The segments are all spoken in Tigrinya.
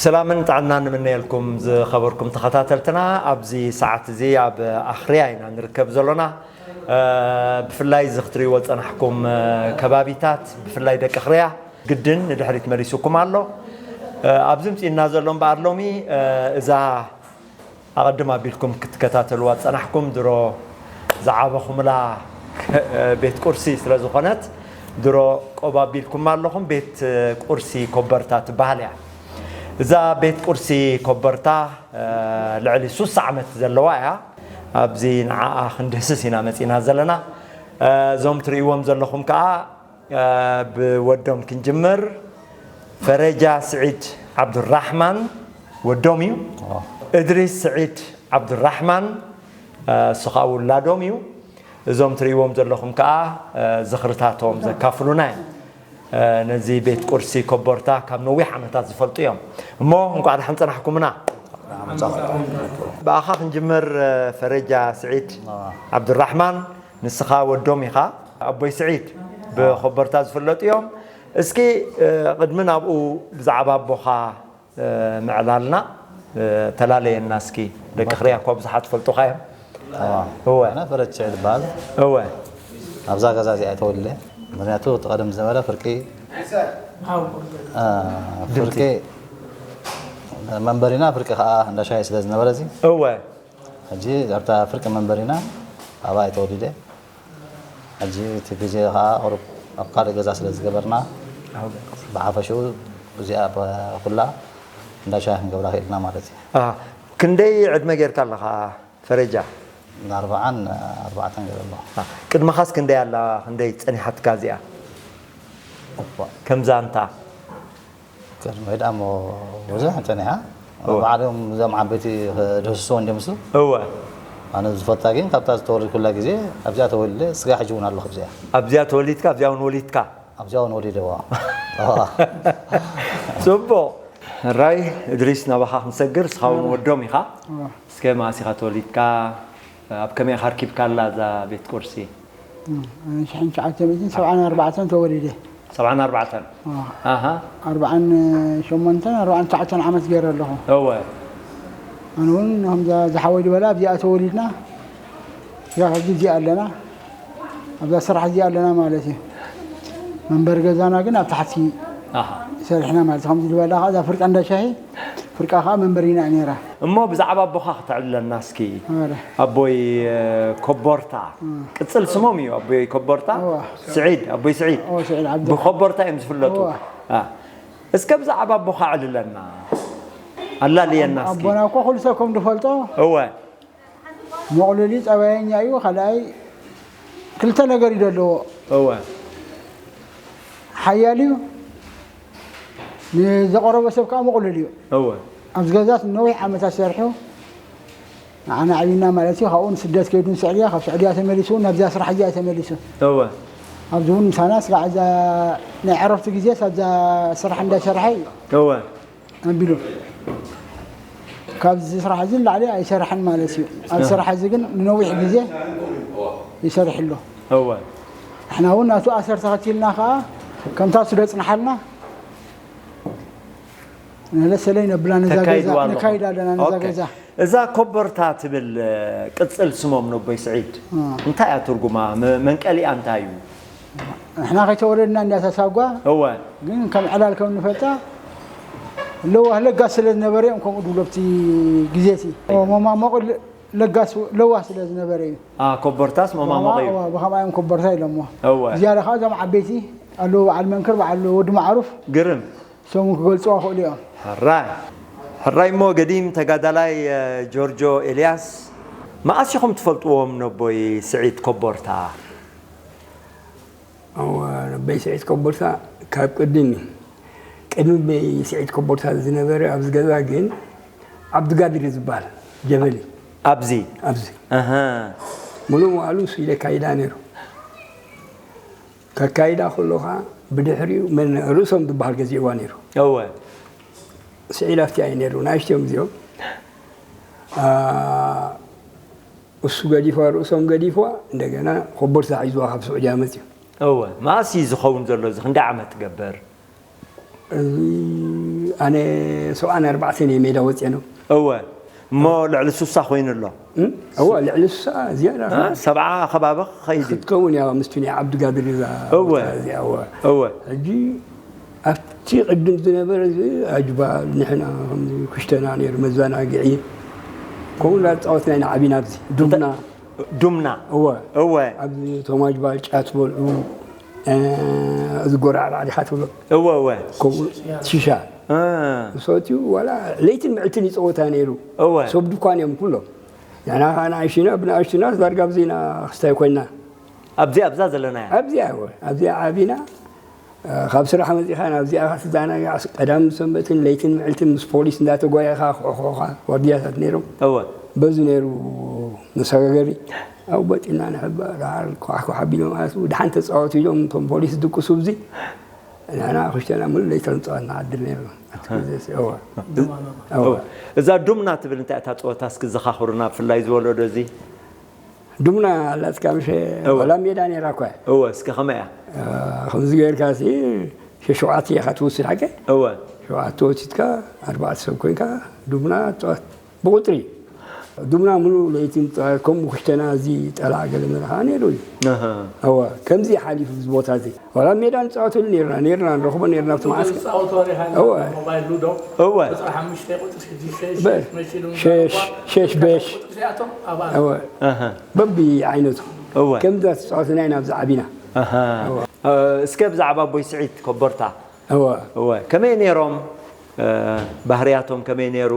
ሰላምን ጥዕናን ንምነየልኩም ዝኸበርኩም ተኸታተልትና። ኣብዚ ሰዓት እዚ ኣብ ኣኽርያ ኢና ንርከብ ዘሎና። እ፣ ብፍላይ እዚ ክትርእይዎ ዝጸናሕኩም፣ እ፣ ከባቢታት፣ ብፍላይ ደቂ ኣኽርያ ግድን ንድሕሪት መሊሱኩም ኣሎ። እ፣ ኣብዚ ምጺእና ዘሎ እምበኣር ሎሚ፣ እ፣ እዛ ኣቐድም ኣቢልኩም ክትከታተልዋ ዝጸናሕኩም ድሮ ዝዓበኹምላ ቤት ቁርሲ ስለ ዝኾነት ድሮ ቆብ ኣቢልኩማ ኣለኹም። ቤት ቁርሲ ኮበርታ ትበሃል እያ። እዛ ቤት ቁርሲ ኮበርታ፣ እ፣ ልዕሊ ሱሳ ዓመት ዘለዋ እያ። ኣብዚ ንዓኣ ክንድህስስ ኢና መጺና ዘለና። እ፣ እዞም ትርእይዎም ዘለኹም ከኣ እ፣ ብወዶም ክንጅምር። ፈረጃ ስዒድ ዓብዱራሕማን ወዶም እዩ። እድሪስ ስዒድ ዓብዱራሕማን፣ እ፣ እሱ ኸኣ ውላዶም እዩ። እዞም ትርእይዎም ዘለኹም ከኣ፣ እ፣ ዝኽርታቶም ዘካፍሉና እዮም። እ፣ ነዚ ቤት ቁርሲ ኮቦርታ ካብ ነዊሕ ዓመታት ዝፈልጡ እዮም። እሞ እንቋዕ ደሓን ጸናሕኩምና። ብኣኻ ክንጅምር፣ እ፣ ፈረጃ ስዒድ ዓብዱራሕማን፣ ንስኻ ወዶም ኢኻ። ኣቦይ ስዒድ ብኾቦርታ ዝፍለጡ እዮም። እስኪ፣ እ፣ ቅድሚ ናብኡ ብዛዕባ ኣቦኻ፣ እ፣ ምዕላልና፣ እ፣ ተላለየና እስኪ። ደቂ ኣኽርያ እኮ ብዙሓት ይፈልጡኻ እዮም። እዋ። እወ። ኣነ ፈረጅ ስዒድ እበሃል። እወ። ኣብዛ ገዛ እዚኣ እየ ተወሊደ። ምኽንያቱ እቲ ቀደም ዝነበረ ፍርቂ፣ እ፣ ድምፂ። ፍርቂ መንበሪና፣ ፍርቂ ከዓ እንዳ ሻሂ ስለ ዝነበረ እዚ። እወ። ሕጂ ኣብታ ፍርቂ መንበሪና ኣብኣ እየ ተወሊደ። ሕጂ እቲ ግዜ ከዓ ቁሩብ ኣብ ካልእ ገዛ ስለ ዝገበርና፣ ብሓፈሽኡ እዚኣ ኩላ እንዳ ሻሂ ክንገብራ ክኢልና ማለት እዩ። ኣሃ። ክንደይ ዕድመ ጌርካ ኣለኻ ፈረጃ? ኣርብዓን ኣርባዕተን ገይረ ኣለኹ። ኣ፣ ቅድመኻስ ክንደይ ኣላ? ክንደይ ጸኒሓትካ እዚኣ? እኳ። ከም ዛንታ? ቅድሚ ሕድኣ እሞ ብዙሕ ጸኒሓ። እወ። ባዕሎም እዞም ዓበይቲ ክድህስስዎ እንዲዮም እሱ። እወ። ኣነ ዝፈልጣ ግን ካብታ ዝተወለድኩላ ግዜ ኣብዚኣ ተወሊደ፣ ስጋ ሕጂ እውን ኣለኹ ኣብዚኣ። ኣብዚኣ ተወሊድካ፣ ኣብዚኣ እውን ወሊድካ? ኣብዚኣ እውን ወሊደዋ። ጽቡቕ። ሕራይ እድሪስ፣ ናባኻ ክንሰግር፣ ንስኻ እውን ወዶም ኢኻ። እወ። እስከ መኣስ ኢኻ ተወሊድካ? ኣብ ከመይ ኢኻ ኣርኪብካላ እዛ ቤት ቁርሲ? እም፣ ሽሕን ትሽዓተ ሚእትን ሰብዓን ኣርባዕተን ተወሊደ። ሰብዓን ኣርባዕተን? ኣዎ። ኣሃ። ኣርባዓን ሸሞንተን፣ ኣርባዓን ትሽዓተን ዓመት ገይረ ኣለኹ። እወ። ኣነ እውን ከምዛ ዝሓወይ ዝበላ ኣብዚኣ ተወሊድና፣ እዛ ሕጂ እዚኣ ኣለና፣ ኣብዛ ስራሕ እዚኣ ኣለና ማለት እዩ። መንበሪ ገዛና ግን ኣብ ታሕቲ ኣሃ። ሰሪሕና ማለት እዩ። ከምዚ ዝበላ ከዓ እዛ ፍርቂ እንዳ ሻሂ፣ ፍርቃ ከዓ መንበሪና እያ ነይራ። እሞ ብዛዕባ ኣቦኻ ከተዕልለና እስኪ። ኣረ። ኣቦይ፣ እ፣ ኮቦርታ። እም። ቅጽል ስሞም እዩ ኣቦይ ኮቦርታ? እዋ። ስዒድ፣ ኣቦይ ስዒድ። እዋ፣ ስዒድ ዓብዱ። ብኮቦርታ እዮም ዝፍለጡ። እዋ። አ። እስከ ብዛዕባ ኣቦኻ ኣዕልለና። ኣላልየና እስኪ። ኣቦና እኮ ኩሉ ሰብ ከም ዝፈልጦ እወ። መቑሉል እዩ፣ ጸባየኛ እዩ። ካልኣይ ክልተ ነገር እዩ ዘለዎ። እወ። ሓያል እዩ። ንዘቐረቦ ሰብ ከዓ ምቕሉል እዩ። እወ። ኣብዚ ገዛ ነዊሕ ዓመታት ሰሪሑ ንዓና ኣዕብዩና ማለት እዩ። ካብኡ ንስደት ከይዱ ንስዑድያ፣ ካብ ስዑድያ ተመሊሱ እውን ናብዛ ስራሕ እዚኣ ተመሊሱ። እወ። ኣብዚ እውን ምሳና ስጋዕ እዛ ናይ ዕረፍቲ ግዜስ ኣብዛ ስራሕ እንዳሰርሐ እዩ እወ። ኣቢሉ። ካብዚ ስራሕ እዚ ንላዕሊ ኣይሰርሐን ማለት እዩ። ኣብዚ እወ። ስራሕ እዚ ግን ንነዊሕ ግዜ ይሰርሕ ኣሎ። እወ። ንሕና እውን ናቱ ኣሰር ተኸቲልና ከዓ ከምታ ስለ ጽንሓልና፣ ንለሰለይ ነብላ ነዛ ገዛ ተካይድዋ ኣለኹም። ነካይዳ ኣለና ነዛ ኦኬ። ገዛ። እዛ ኮቦርታ ትብል፣ እ፣ ቅጽል ስሞም ነቦይ ስዒድ፣ እ። እንታይ እያ ትርጉማ? መ-፣ መንቀሊኣ እንታይ እዩ? ንሕና ከይተወለድና እንድያ ተሳጓ፣ እወ። ግን ከም ዕላል ከም ንፈልጣ፣ ለዋህ ለጋስ ስለ ዝነበረ እዮም ከምኡ ድብሎ ኣብቲ ግዜ እቲ። እወ፣ መማሞቕ ለ-፣ ለጋስ ለዋህ ስለ ዝነበረ እዩ። አ፣ ኮቦርታስ መማሞቕ እዩ። እወ፣ ብኸምኣ እዮም ኮቦርታ ኢሎሞ። እወ። ዝያዳ ከዓ እዞም ዓበይቲ ኣለዉ፣ በዓል መንክር፣ በዓል ወዲ ማዕሩፍ። ግርም። ሰሙ ክገልጽዋ ክእሉ እዮም። ሕራይ። ሕራይ እሞ ገዲም ተጋዳላይ፣ እ፣ ጆርጆ ኤልያስ፣ መኣስ ኢኹም ትፈልጥዎም ነቦይ ስዒድ ኮቦርታ? እወ፣ ነቦይ ስዒድ ኮቦርታ ካብ ቅድም እዩ። ቅድሚ ነቦይ ስዒድ ኮቦርታ ዝነበረ ኣብዚ ገዛ ግን ዓብዱጋድር እዩ ዝበሃል፣ ጀበሊ። ኣብዚ? ኣብዚ። ኣሃ። ሙሉእ መዋእሉ እሱ እዩ ዘካይዳ ነይሩ። ከካይዳ ከሎ ኸዓ ብድሕሪኡ መን ርእሶም ዝበሃል ገዚእዋ ነይሩ። እወ። ስዒድ ኣብቲ ኣዩ ነይሩ፣ ንኣሽቱ እዮም እዚኦም። ኣ፣ እሱ ገዲፍዋ፣ ርእሶም ገዲፍዋ፣ እንደገና ኮቦርታ ሒዝዋ ካብ ስዑድያ መፅዩ። እወ። መኣስ እዩ ዝኸውን ዘሎ? እዚ ክንደይ ዓመት ትገብር? እዚ ኣነ ሰብዓን ኣርባዕተን እየ ሜዳ ወፅኤ ነው። እወ እሞ ልዕሊ ሱሳ ኮይኑ ኣሎ። እም? እወ ልዕሊ ሱሳ ዝያዳ እ? ሰብዓ ከባቢ ክኸይድ እዩ። ክትከውን እያ ምስቱን ዓብዱ ጋድር እዛ እወ። እዚኣ እወ እወ ሕጂ ኣብቲ ቅድም ዝነበረ እዚ ኣጅባል ንሕና ከምዚ ኩሽተና ነይሩ መዘናግዒ ከምኡ እንዳተፃወትና ኢና ዓቢና ኣብዚ ዱምና ዱምና እወ እወ ኣብዚ እቶም ኣጅባል ጫት በልዑ እ፣ እዚ ጎራዕራዕ ዲኻ ትብሎ እወ እወ ከምኡ ሽሻ እ፣ ሰትዩ ዋላ ለይትን ምዕልትን ይፀወታ ነይሩ እወ ሰብ ድኳን እዮም ኩሎም ንሕና ከዓ ንኣሽቱና ብንኣሽቱና ዳርጋ ኣብዚና ክስታይ ኮይና ኣብዚ ኣብዛ ዘለናያ ኣብዚኣ እወ ኣብዚኣ ዓቢና እ፣ ካብ ስራሕ መፂኻ ናብዚኣ ክትዘናጋዕ ቀዳም ሰንበትን ለይትን ምዕልትን ምስ ፖሊስ እንዳተጓየኻ ክሕኾኻ ዋርድያታት ነይሮም እወ በዚ ነይሩ መሰጋገሪ ኣብ በጢና ንሕባ ዳር ኳሕኳሕ ኣቢሎም ኣትዉ ድሓን ተፃወቱ ኢሎም እቶም ፖሊስ ዝድቅሱ ብዚ ንሕና ክሽተና ሙሉ ለይተ ንፃወት ንዓድር ነይሩ ኣብቲ ግዜ እሲ እወ እወ እዛ ዱምና ትብል እንታይ እታ ፀወታ እስኪ ዘኻኽሩና ብፍላይ ዝወለዶ እዚ ዱምና ኣላትካ ምሸ እወ። ወላ ሜዳ ነይራ እኳ እወ እስኪ ከመይ እያ ከምዚ ገይርካ ሲ ሸሸውዓተ ኢኻ ትወስድ ሓቀ እወ ሸውዓተ ወሲድካ ኣርባዕተ ሰብ ኮይንካ ዱምና ትፃወት ብቁፅሪ ዱምና ሙሉእ ለይቲ ንፃወት ከምኡ ክሽተና እዚ ጠላዕ ገለ መለ ከዓ ነይሩ እዩ ኣሃ። እወ ከምዚ ሓሊፉ እዚ ቦታ እዚ ዋላ ሜዳ ንፃወተሉ ነርና ነርና ንረኽቦ ነርና ኣብቲ መዓስከር እወ እወ ሸሽ ሸሽ በሽ እወ ኣሃ። በቢ ዓይነቱ እወ ከምዛ ተፃወትና ኢና ኣብዚ ዓቢና ኣሃ። እ፣ እስከ ብዛዕባ ኣቦይ ስዒድ ኮቦርታ እወ እወ ከመይ ነይሮም እ፣ ባህርያቶም ከመይ ነይሩ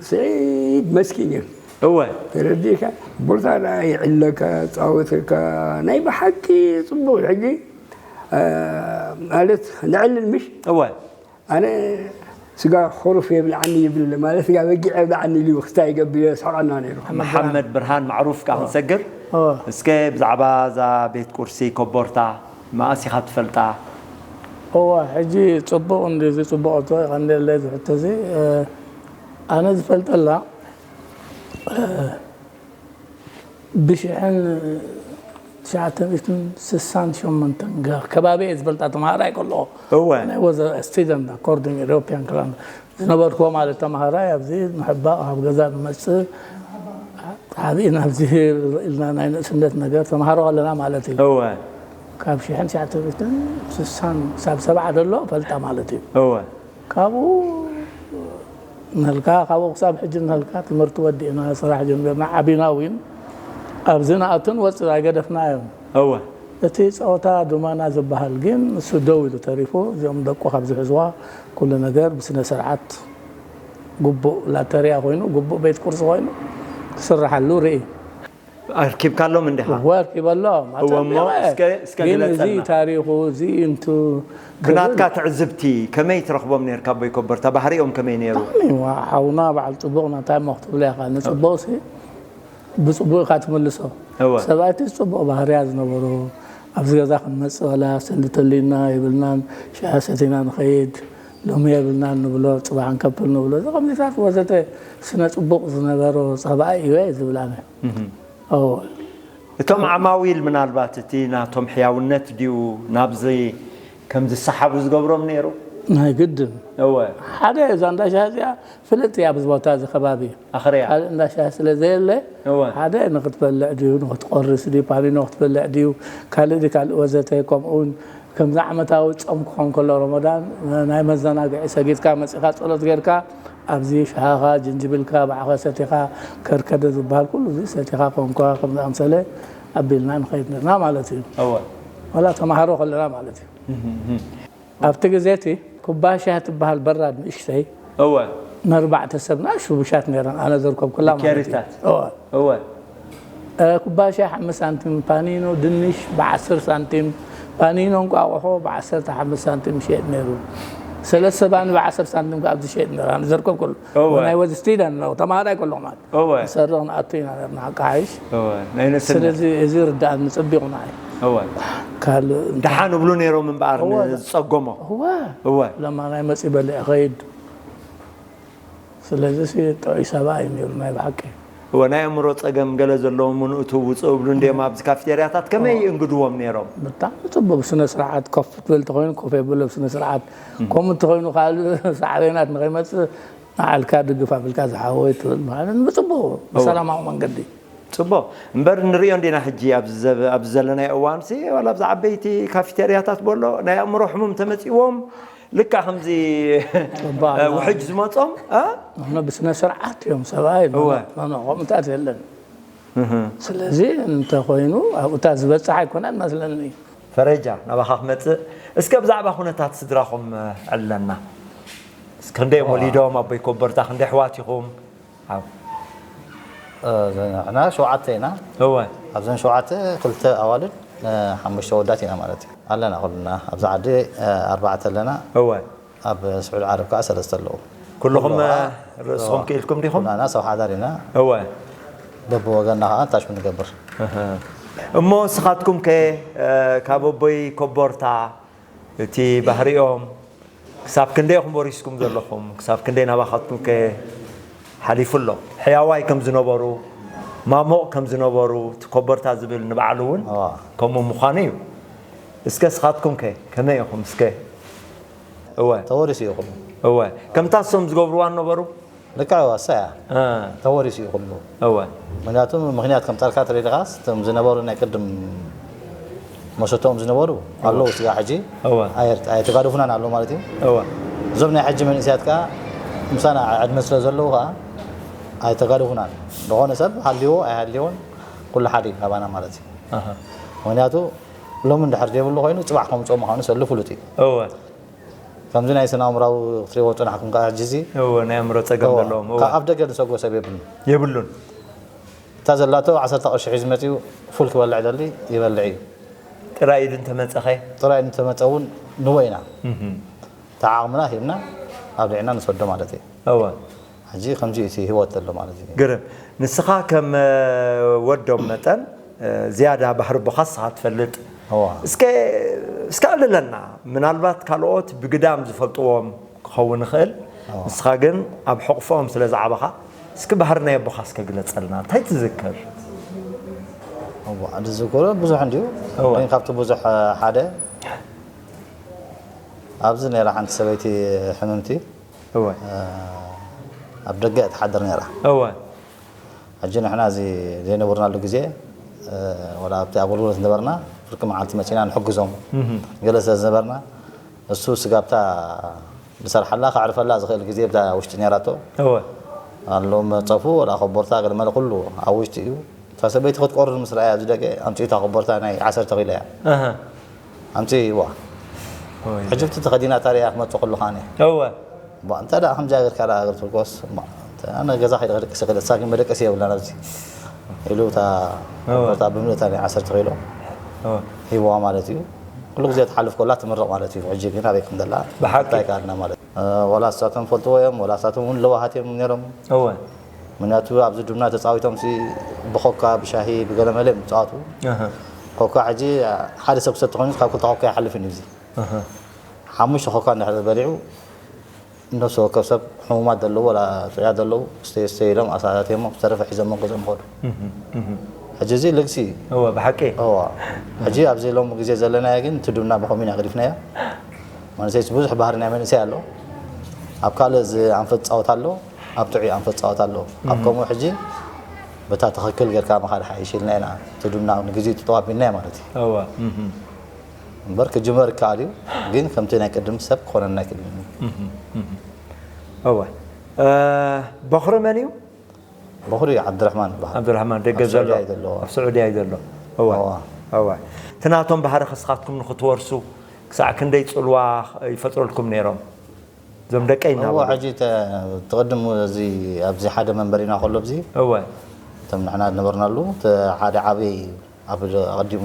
ስዒድ መስኪን እዩ እወ ተረዲእካ ቦርታ ደኣ ይዕለካ ፃወተካ ናይ ብሓቂ ፅቡቅ ሕጂ እ፣ ማለት ንዕልል ምሽ እወ ኣነ ስጋ ኹሩፍ የብልዓኒ ይብል ማለት ስጋ በጊዕ የብልዓኒ ኢሉ ክስታይ ይገብር የስሕቐና ነይሩ መሓመድ ብርሃን ማዕሩፍ ካ ክንሰግር እወ። እስከ ብዛዕባ እዛ ቤት ቁርሲ ኮቦርታ መኣስ ኢኻ ትፈልጣ እወ ሕጂ ፅቡቕ እንዲ እዚ ፅቡቕ እቶ ቀንደለይ ዝሕቶ እዚ እ፣ ኣነ ዝፈልጠላ እ፣ ብሽሕን ትሽዓተ ሚእትን ስሳን ሸሞንተን ገ- ከባቢ እየ ዝፈልጣ ተምሃራይ ከለኹ እወ ናይ ወዘ ስቱደንት ኣኮርዲንግ ኢሮፒያን ክላን ዝነበርኩዎ ማለት ተምሃራይ ኣብዚ ንሕባእ ካብ ገዛ ንመፅእ ሓቢእና ኣብዚ ኢልና ናይ ንእስነት ነገር ተምሃሮ ከለና ማለት እዩ እወ ካብ ሽሕን ትሽዓተ ሚእትን ስሳን ክሳብ ሰብዓ ዘሎ ፈልጣ ማለት እዩ እወ ካብኡ ንህልካ ካብኡ ክሳብ ሕጂ ንህልካ ትምህርቲ ወዲእና ስራሕ ጀሚርና ዓቢና እውን ኣብዚ ንኣቱን ወፅእ ኣይገደፍናዮም እወ እቲ ፀወታ ዱማና ዝበሃል ግን ንሱ ደው ኢሉ ተሪፉ እዚኦም ደቁ ካብ ዝሕዝዋ ኩሉ ነገር ብስነ ስርዓት ግቡእ ላተሪያ ኮይኑ ግቡእ ቤት ቁርሲ ኮይኑ ክስርሓሉ ርኢ ኣርኪብካሎም እንዲኻ ወርክ ይበሎም እወ እሞ እስከ- እስከ ግን እዚ ግለፀልና ታሪኹ እዚ እንቱ ብናትካ ትዕዝብቲ ከመይ ትረኽቦም ነርካ ኣቦይ ኮቦርታ ባህሪኦም ከመይ ነይሩ ብጣዕሚ ዋ- ሓውና በዓል ፅቡቕ ናታይ እሞ ክትብሎ ኢኻ ንፅቡቕ ሲ ብፅቡቕ ኢኻ ትምልሶ እወ ሰብኣይቲ ፅቡቕ ባህርያ ዝነበሮ ኣብዚ ገዛ ክንመፅእ ዋላ ሰንዲ ተልዩና የብልናን ሻሂ ሰቲና ንኸይድ ሎሚ የብልናን ንብሎ ፅባሕ ንከፍል ንብሎ እዚ ከምዚታት ወዘተ ስነ ፅቡቕ ዝነበሮ ፀባኢ እዩ እየ ዝብል ኣነ እህም። እወ እቶም ዓማዊል ምናልባት እቲ ናቶም ሕያውነት ድዩ ናብዚ ከም ዝሰሓቡ ዝገብሮም ነይሩ ናይ ግድን እወ ሓደ እዛ እንዳሻ እዚኣ ፍልጥ እያ ኣብዚ ቦታ እዚ ከባቢ ኣኽርያ ካልእ እንዳሻ ስለ ዘየለ እወ ሓደ ንክትበልዕ ድዩ ንክትቆርስ ድዩ ፓኒኖ ክትበልዕ ድዩ ካልእ ድዩ ካልእ ወዘተ ከምኡውን ከምዚ ዓመታዊ ፆም ክኾን ከሎ ረመዳን ናይ መዘናግዒ ሰጊድካ መፂኻ ፀሎት ጌርካ ኣብዚ ሻሃኻ ጅንጅብልካ ባዕኸ ሰቲኻ ከርከደ ዝበሃል ኩሉ እዚ ሰቲኻ ኮንኳ ከም ዝኣምሰለ ኣቢልና ንኸይድ ነርና ማለት እዩ እወ ወላ ተምሃሮ ከለና ማለት እዩ ኣብቲ ግዜ እቲ ኩባሻ ትበሃል በራድ ንእሽተይ እወ ነርባዕተ ሰብ ናሹ ብሻት ነይረን ኣነ ዘርከብኩላ ማለት እዩ ኬሪታት እወ እወ ኩባሻ ሓምስት ሳንቲም ፓኒኖ ድንሽ ብዓስር ሳንቲም ፓኒኖ እንቋቑሖ ብዓሰርተ ሓምስት ሳንቲም ይሸየጥ ነይሩ ሰለስተ ባኒ ብዓሰርተ ሳንቲም ካብ ዝሸየጥ ነይሩ ኣነ ዘርከብኩሉ እወ። ናይ ወዚ ስቲደን ነው ተማሃራይ ከለኹ ማለት እወ ንሰርቕ ንኣቱ ኢና ነርና ኣቃሓይሽ እወ ናይ ንእስነት ስለዚ እዚ ርዳእኒ ፅቢቑና እዩ እወ ካልእ ደሓን እብሉ ነይሮም እምበኣር እወ። ንዝፀገሞ እወ እወ ለማ ናይ መፂ በሊዐ ኸይድ ስለዚ ሲ ጥዑይ ሰብኣይ እዩ ነይሩ ናይ ብሓቂ እወ፣ ናይ ኣእምሮ ጸገም ገለ ዘለዎም እውን እትው ውጽእ እብሉ እንድዮም። ኣብዚ ካፊቴርያታት ከመይ እንግድዎም ነይሮም? ብጣዕሚ ጽቡቅ። ብስነ ስርዓት ኮፍ ክትብል ተኮይኑ ኮፍ የብሎ ብስነ ስርዓት። ከምኡ እንተኮይኑ ካልእ ሳዕቤናት ንኸይመጽእ ንዓልካ ድግፍ ኣቢልካ ዝሓወይ ትብል ማለት ብጽቡቅ ብሰላማዊ መንገዲ። ጽቡቅ። እምበር ንርእዮ እንዲና ሕጂ ኣብዚ ዘበ-፣ ኣብዚ ዘለናዮ እዋንሲ ዋላ ኣብዚ ዓበይቲ ካፊቴርያታት በሎ ናይ ኣእምሮ ሕሙም ተመጺዎም ልካ ከምዚ እባ፣ ውሕጅ ዝመጾም፣ እ? ንሕና ብስነ ስርዓት እዮም ሰብኣይ፣ እወ። ኖ፣ ኖ፣ ከምታት የለን። እህ። ስለዚ እንተኾይኑ ኣብኡታት ዝበጽሕ ኣይኮነን መስለኒ። ፈረጃ፣ ናባኻ ክመጽእ። እስከ ብዛዕባ ኩነታት ስድራኹም፣ እ፣ ዕለና። እስከ ክንደይ እዮም እዋ። ወሊዶም፣ ኣቦይ ኮበርታ፣ ክንደይ ኣሕዋት ኢኹም? ኣብ ንሕና ሸውዓተ ኢና። እወ። ኣብዘን ሸውዓተ ክልተ ኣዋልድ፣ እ፣ ሓሙሽተ ወዳት ኢና ማለት እዩ። ኣለና ኩልና። ኣብዚ ዓዲ፣ እ፣ ኣርባዕተ ኣለና። እወ። ኣብ ስዑዲ ዓረብ ከኣ ሰለስተ ኣለዉ። ኩልኹም፣ ኩሉ ከኣ ርእስኹም እወ። ክኢልኩም ዲኹም? ኩላና ሰብ ሓዳር ኢና። እወ። በብወገንና ከኣ ታሽሙ ንገብር። እህ። እሞ ንስኻትኩም ከ፣ እ፣ ካብ ኣቦይ ኮቦርታ እቲ ባህሪኦም ክሳብ ክንደይ ኢኹም ወሪስኩም ዘለኹም? ክሳብ ክንደይ ናባኻትኩም ከ ሓሊፉ ኣሎ? ሕያዋይ ከም ዝነበሩ፣ ማሞቕ ከም ዝነበሩ፣ እቲ ኮቦርታ ዝብል ንባዕሉ እውን እዋ። ከምኡ ምዃኑ እዩ። እስከ ንስኻትኩም ከ ከመይ ኢኹም? እስከ እወ። ተወሪሱ እዩ ኩሉ። እወ። ከምታ እሶም ዝገብርዋ ነበሩ? ልክዕ እዋ፣ እሳ እያ። እ። ተወሪሱ እዩ ኩሉ። እወ። ምክንያቱ ምክንያት ከምጻልካ ትርኢ ዲኻስ፣ እቶም ዝነበሩ ናይ ቅድም መሰተኦም ዝነበሩ እወ። ኣለዉ፣ ስጋ ሕጂ እወ። ኣየር-፣ ኣይተጋደፉናን ኣለዉ ማለት እዩ። እወ። እዞም ናይ ሕጂ መንእሰያት ከኣ ምሳና ዕድመ ስለ ዘለዉ ከኣ ኣይተጋደፉናን። ዝኾነ ሰብ ሃልይዎ ኣይሃልይዎን ኩሉ ሓደ እዩ ካባና ማለት እዩ። ኣሃ። ምክንያቱ ሎሚ እንድሕር ዘይብሉ ኮይኑ ጽባሕ ከምጽኦ ምዃኑ ሰሉ ፍሉጥ እዩ። እወ። ከምዚ ናይ ስነ ኣእምራዊ ክትሪእዎ ጽናሕኩም ከኣ ሕጂ እዚ እወ፣ ናይ ኣእምሮ ጸገም እወ፣ ዘለዎም፣ እወ። ካብ ኣፍ ደገ ዝሰጎ ሰብ የብሉን። የብሉን። እታ ዘላቶ ዓሰርተ ቅርሺ ሒዙ መጺኡ ፉል ክበልዕ ደሊ ይበልዕ እዩ። ጥራይ ኢዱ እንተመጸኸ? ጥራይ እንተመጸ እውን ንዎ ኢና። እህ። እታ ዓቕምና ሂብና ኣብሊዕና ንሰዶ ማለት እዩ። እወ። ሕጂ ከምዚ እዩ እቲ ህይወት ዘሎ ማለት እዩ። ግርም። ንስኻ ከም፣ እ፣ ወዶም መጠን፣ እ፣ ዝያዳ ባህሪ ኣቦኻ ንስኻ ትፈልጥ። እዋ። እስከ፣ እስከ ኣልለና። ምናልባት ካልኦት ብግዳም ዝፈልጥዎም ክኸውን ይኽእል። እዋ። ንስኻ ግን ኣብ ሕቑፎም ስለ ዝዓበኻ፣ እስኪ ባህሪ ናይ ኣቦኻ እስከ ግለጸልና። እንታይ ትዝክር? እዋ፣ ዝዝክሮ ብዙሕ እንድዩ። እዋ። ግን ካብቲ ብዙሕ፣ እ፣ ሓደ ኣብዚ ነይራ ሓንቲ ሰበይቲ ሕምምቲ። እወ። እ፣ ኣብ ደገ ትሓድር ነይራ። እወ። ሕጂ ንሕና እዚ ዘይነበርናሉ ግዜ፣ እ፣ ወላ ኣብቲ ኣገልግሎት ነበርና፣ ፍርቂ መዓልቲ መጺና ንሕግዞም። እህ። ገለ ስለ ዝነበርና፣ እሱ ስጋብታ ዝሰርሓላ ከዕርፈላ ዝኽእል ግዜ ብታ ውሽጢ ነይራቶ። እወ። ኣሎ መጸፉ፣ ወላ ኮቦርታ፣ ገለ መለ ኩሉ ኣብ ውሽጢ እዩ። እታ ሰበይቲ ክትቆርር ምስ ረኣያ ኣብዚ ደገ ኣምጺኡ እታ ኮቦርታ ናይ ዓሰርተ ኪሎ እያ። ኣሃ። ኣምጺእዋ። ኦይ። ሕጂ ብቲ ተኸዲና ታሪያ ክመጽእ ከለኹ ኣነ። እወ። እሞ እንተ ደኣ ከምዚኣ ጌርካ ደኣ እግሪ ትርኮስ፣ እሞ እንተ ኣነ ገዛ ከይደ ክድቅስ ይኽእል፣ እሳ ግን መደቀሲ የብላን ኣብዚ። ኢሉ እታ እወ። ኮቦርታ ብምልእታ ናይ ዓሰርተ ኪሎ እወ። ሂብዋ ማለት እዩ። ኩሉ ግዜ ትሓልፍ ከላ ትምረቕ ማለት እዩ። ሕጂ ግን ኣበይ ከም ዘላ ብሓቂ። እንታይ ከኣልና ማለት እዩ። እ፣ ወላ እሳቶም ፈልጥዎ እዮም፣ ወላ እሳቶም እውን ለዋሃት እዮም ነይሮም። እወ። ምክንያቱ ኣብዚ ዱና ተጻዊቶም ሲ ብኮካ፣ ብሻሂ፣ ብገለመለ እዮም ዝጻወቱ። ኣሃ። ኮካ ሕጂ ሓደ ሰብ ክሰቲ ኮይኑ ካብ ክልተ ኮካ ይሓልፍን እዩ እዚ። ኣሃ። ሓሙሽተ ኮካ እንድሕር በሊዑ ነፍሲ ወከፍ ሰብ ሕሙማት ዘለዉ ወላ ጥዑያት ዘለዉ ስተይ ስተይ ኢሎም ኣሳታትዮም ዝተረፈ ሒዞም ገዝኦም ይኸዱ። እህ፣ እህ። ሕጂ እዚ ልግሲ እዩ። እወ፣ ብሓቂ። እዋ። ሕጂ ኣብዚ ሎም ግዜ ዘለናዮ ግን እቲ ዱና ብኸምኡ ኢና ገዲፍናዮ። መንእሰይስ ብዙሕ ባህሪ ናይ መንእሰይ ኣሎ። ኣብ ካልእ ዝኣንፈት ጻወት ኣሎ፣ ኣብ ጥዑይ ኣንፈት ጻወት ኣሎ። ኣብ እህ። ከምኡ ሕጂ በታ ትኽክል ጌርካ ምኻድ ሓይሽ ኢልና ኢና። እቲ ዱና ንግዜኡ ተጠዋቢናዮ ማለት እዩ። እወ፣ እህ። እምበር ክጅመር ይከኣል እዩ፣ ግን ከምቲ ናይ ቅድም ሰብ ክኾነና ኣይክእልን እዩ። እህ፣ እህ። እወ። እ፣ በኹሪ መን እዩ? በኹሪ ዓብድራሕማን ይበሃል። ዓብድራሕማን ደገ ኣብ ዘሎ? ስዑድያ እዩ ዘሎ። ኣብ ስዑድያ እዩ ዘሎ። እወ። እወ። እወ። እቲ ናቶም ባህሪ ከስኻትኩም ንኽትወርሱ ክሳዕ ክንደይ ጽልዋ ይፈጥረልኩም ነይሮም? እዞም ደቀይ እወ፣ እናበሉ። ሕጂ ተ-፣ ትቕድም እዚ ኣብዚ ሓደ መንበሪና ከሎ ኣብዚ እወ። እቶም ንሕና ዝነበርናሉ፣ እቲ ሓደ ዓብዪ ኣብ ኣቐዲሙ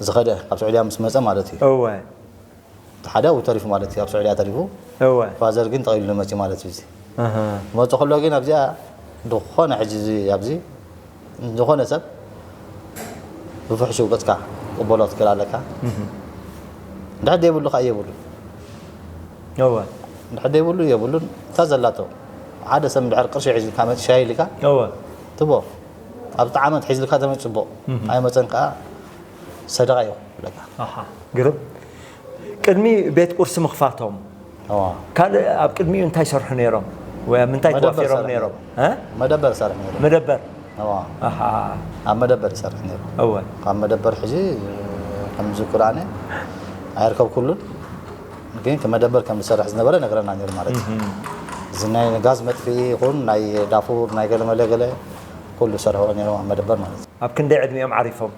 ዝኸደ፣ ካብ ስዑድያ ምስ መጸ ማለት እዩ። እወ። እቲ ሓደ ኣብኡ ተሪፉ ማለት እዩ፣ ኣብ ስዑድያ ተሪፉ። እወ። ፋዘር ግን ጠቕሊሉ መጺኡ ማለት እዩ። እዚ ኣሃ። መጹ ከሎ ግን ኣብዚኣ ዝኾነ ሕጂ እዚ ኣብዚ ዝኾነ ሰብ ብፍሕሹው ገጽካ ክቕበሎ ትክእል ኣለካ። እህ። እንድሕር ዘይብሉ ከኣ የብሉን። እወ። እንድሕር ዘይብሉ የብሉን። እታ ዘላቶ ሓደ ሰብ እንድሕር ቅርሺ ሒዝልካ መፂ ሻሂ ኢልካ እወ ትቦ ኣብ ጣዕመ ሒዝልካ ተመፂ ፅቡቕ ኣይመፀን ከዓ ሰደቃ እዩ ብለካ ኣሓ ግርም ቅድሚ ቤት ቁርሲ ምኽፋቶም እዋ ካልእ ኣብ ቅድሚኡ እንታይ ይሰርሑ ነይሮም ወይ ኣብ ምንታይ መደበር ተዋፊሮም ሰርሑ ነይሮም ነይሮም። መደበር ሰርሕ ነይሩ መደበር እዋ ኣሓ ኣብ መደበር ይሰርሕ ነይሩ እወ ካብ መደበር ሕጂ ከም ዝኩራነ ኣይርከብኩሉን ግን መደበር ከም ዝሰርሕ ዝነበረ ነግረና ነይሩ ማለት እዩ እዚ ናይ ጋዝ መጥፍኢ ይኹን ናይ ዳፉር ናይ ገለ መለ ገለ ኩሉ ሰርሕዎ ነይሩ ኣብ መደበር ማለት እዩ ኣብ ክንደይ ዕድሚኦም ዓሪፎም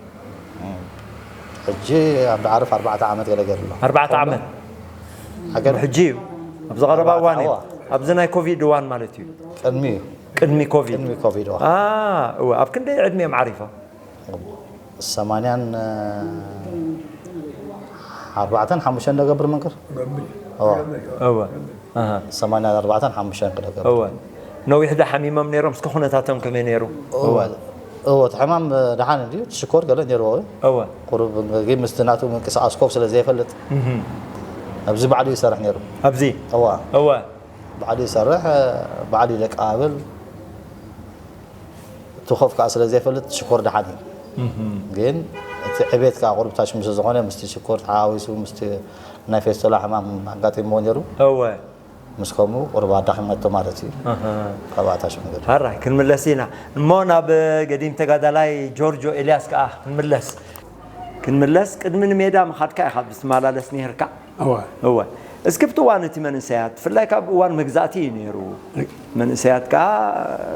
ሕጂ ኣብ ዓርፍ ኣርባዕተ ዓመት ገለ ገይሩ ኣሎ ኣርባዕተ ዓመት ሃገር ሕጂ እዩ ኣብዚ ቀረባ እዋን እዩ ኣብዚ ናይ ኮቪድ እዋን ማለት እዩ ቅድሚ እዩ ቅድሚ ኮቪድ ቅድሚ ኮቪድ እዋ አ እወ ኣብ ክንደይ ዕድሚኦም ዓሪፎም ሰማንያን ኣርባዕተን ሓሙሽተን ደገብር መንክር እወ ኣሃ ሰማንያን ኣርባዕተን ሓሙሽተን ክደገብር እወ ነዊሕ ዶ ሓሚሞም ነይሮም እስከ ኩነታቶም ከመይ ነይሩ እወ እወ እቲ ሕማም ደሓን እንድዩ እቲ ሽኮር ገለ ነይርዎ እወ ቁሩብ ግን ምስቲ ናቱ ምንቅስቃስ ኮፍ ስለ ዘይፈልጥ ኣብዚ ባዕሉ ይሰርሕ ነይሩ ኣብዚ እዋ እወ ባዕሉ ይሰርሕ ባዕሉ ይደቃብል እቲ ኮፍ ከዓ ስለ ዘይፈልጥ ሽኮር ደሓን እዩ ግን እቲ ዕቤት ከዓ ቁሩብ ታሽ ምስ ዝኾነ ምስቲ ሽኮር ተሓዋዊሱ ምስቲ ናይ ፌስቶላ ሕማም ኣጋጢምዎ ነይሩ እወ ምስ ከምኡ ቁሩብ ኣዳኺመቶ ማለት እዩ ኣሃ ካብኣ ታሽ ምግር ሕራይ ክንምለስ ኢና እሞ ናብ ገዲም ተጋዳላይ ጆርጆ ኤልያስ ከዓ ክንምለስ ክንምለስ ቅድሚ ንሜዳ ምኻድካ ኢኻ ብዝትመላለስ ነይርካ እወ እወ እስኪ ብቲ እዋን እቲ መንእሰያት ብፍላይ ካብ እዋን መግዛእቲ እዩ ነይሩ መንእሰያት ከዓ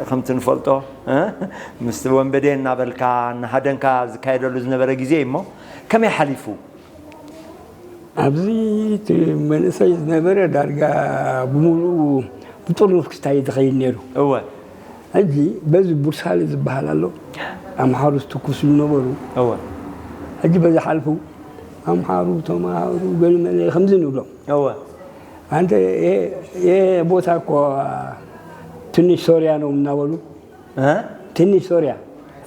ከምቲ ንፈልጦ እ? ምስቲ ወንበዴ እናበልካ እናሃደንካ ዝካየደሉ ዝነበረ ግዜ እዩ እሞ ከመይ ሓሊፉ ኣብዚ እቲ መንእሰይ ዝነበረ ዳርጋ ብምሉኡ ብጥርኑፍ ክስታይ ዝኸይድ ነይሩ እወ ሕጂ በዚ ቡርሳለ ዝበሃል ኣሎ ኣምሓሩ ዝትኩስሉ ነበሩ እወ ሕጂ በዚ ሓልፉ ኣምሓሩ ተምሃሩ ገለመለ ከምዚ ንብሎም እወ ኣንተ ይሄ ቦታ እኮ ትንሽ ሶርያ ነው እናበሉ እ? ትንሽ ሶርያ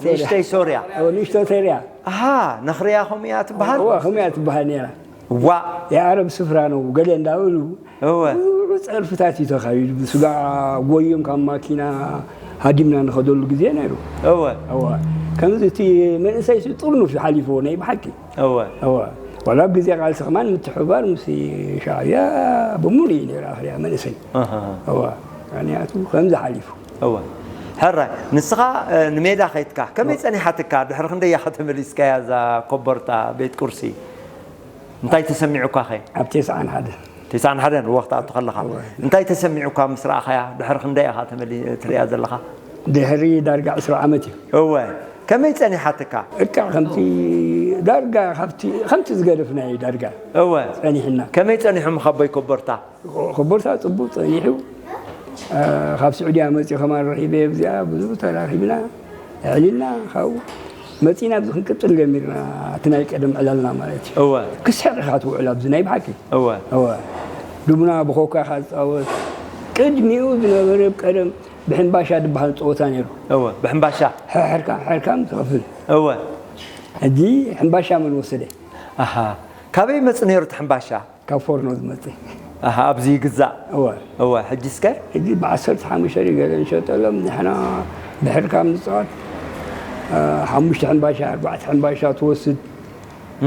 ንእሽተይ ሶርያ ንእሽቶ ሶርያ ኣሃ ነኽርያ ከምኡ እያ ትበሃል እዋ ከምኡ እያ ትበሃል ነይራ ዋ የዓረብ ስፍራ ነው ገለ እንዳበሉ እወ ብዙ ፀርፍታት እዩ ተኻይዱ ብስጋ ጎዮም ካብ ማኪና ሃዲምና ንኸደሉ ግዜ ነይሩ እወ እዋ ከምዚ እቲ መንእሰይ ጥርኑፍ ሓሊፍዎ ናይ ብሓቂ እወ እዋ ዋላ ኣብ ግዜ ቃልሲ ከማን ምትሕባር ምስ ሻዕብያ ብምሉእ እዩ ነይሩ ኣኽርያ መንእሰይ ኣሃ እዋ ምክንያቱ ከምዚ ሓሊፉ እወ ሕራይ ንስኻ እ፣ ንሜዳ ከይትካ ከመይ ጸኒሓትካ ድሕሪ ክንደይ ኢኻ ተመሊስካያ እዛ ኮቦርታ ቤት ቁርሲ እንታይ ተሰሚዑካ ኸ ኣብ ቴስዓን ሓደ ተስዓን ሓደን እወ ክትኣቱ ከለኻ እንታይ ተሰሚዑካ ምስ ረኣኻያ ድሕሪ ክንደይ ኢኻ ተመሊ ትሪኣ ዘለኻ ድሕሪ ዳርጋ ዕስራ ዓመት እዩ እወ ከመይ ጸኒሓትካ እካ ከምቲ ዳርጋ ካብቲ ከምቲ ዝገደፍና እዩ ዳርጋ እወ ጸኒሕና ከመይ ጸኒሑ ምኻቦይ ኮቦርታ ኮቦርታ ጽቡቅ ጸኒሑ እ፣ ካብ ስዑድያ መጺኡ ከማን ረኺበ ኣብዚኣ ብዙ ተራኺብና ኣዕሊልና ካብኡ መጺና ኣብዚ ክንቅጽል ጀሚርና እቲ ናይ ቀደም ዕላልና ማለት እዩ እወ ክስሕቕ ኢኻ ትውዕል ኣብዚ ናይ ብሓቂ እወ እወ ድቡና ብኾካ ኢኻ ትጻወት ቅድሚኡ ዝነበረ ቀደም ብሕምባሻ ዝበሃል ጸወታ ነይሩ እወ ብሕምባሻ ሕርካ ሕርካ ትኸፍል እወ ሕጂ ሕምባሻ መን ወሰደ ኣሃ ካበይ መጽ ነይሩ እቲ ሕምባሻ ካብ ፎርኖ ዝመጽእ ኣሃ ኣብዚ ይግዛእ እወ እወ ሕጂ እስከ ሕጂ ብዓሰርተ ሓሙሽተ ድዩ ገለ ንሸጠሎም ንሕና ብሕርካ ምንፃወት ሓሙሽተ ሕምባሻ ኣርባዕተ ሕምባሻ ትወስድ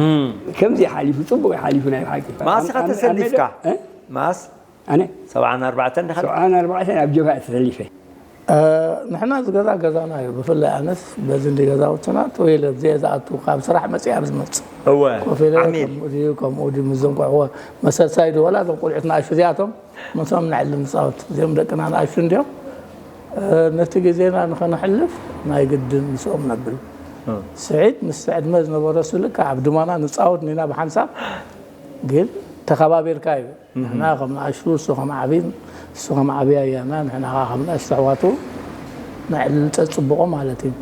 እም፣ ከምዚ ሓሊፉ ፅቡቅ ሓሊፉ ናይ ሓቂ መኣስ ኢኻ ተሰሊፍካ እ? መኣስ ኣነ ሰብዓን ኣርባዕተን ዲኻ ሰብዓን ኣርባዕተን ኣብ ጀብሃ ተሰሊፈ ንሕና ዝገዛ ገዛና እዩ ብፍላይ ኣነስ በዚ እንዲ ገዛውትና ተወይለ ብዘየ ዝኣቱ ካብ ስራሕ መፅእ ኣብ ዝመፅእ እወ ኮፍ ኢለ ዓሚል ከምኡ ድዩ ከምኡ ድዩ ምዘንቆዕዎ መሰሳይ ድዩ ወላ እዞም ቆልዑት ንኣሹ እዚኣቶም ምስኦም ነዕሊ ንፃወት እዚኦም ደቅና ንኣሹ እንዲዮም ነቲ ግዜና ንኸነሕልፍ ናይ ግድን ምስኦም ነብል ስዒድ ምስ ዕድመ ዝነበረ ስልካ ኣብ ድማና ንፃወት ኒና ብሓንሳብ ግን ተኸባቢርካ እዩ ንሕና ከም ንኣሽቱ እሱ ከም ዓብይን እሱ ከም ዓብያ እያና ንሕና ከዓ ከም ንኣሽቱ ኣሕዋቱ ነዕልል ፀፅብቆ ማለት እዩ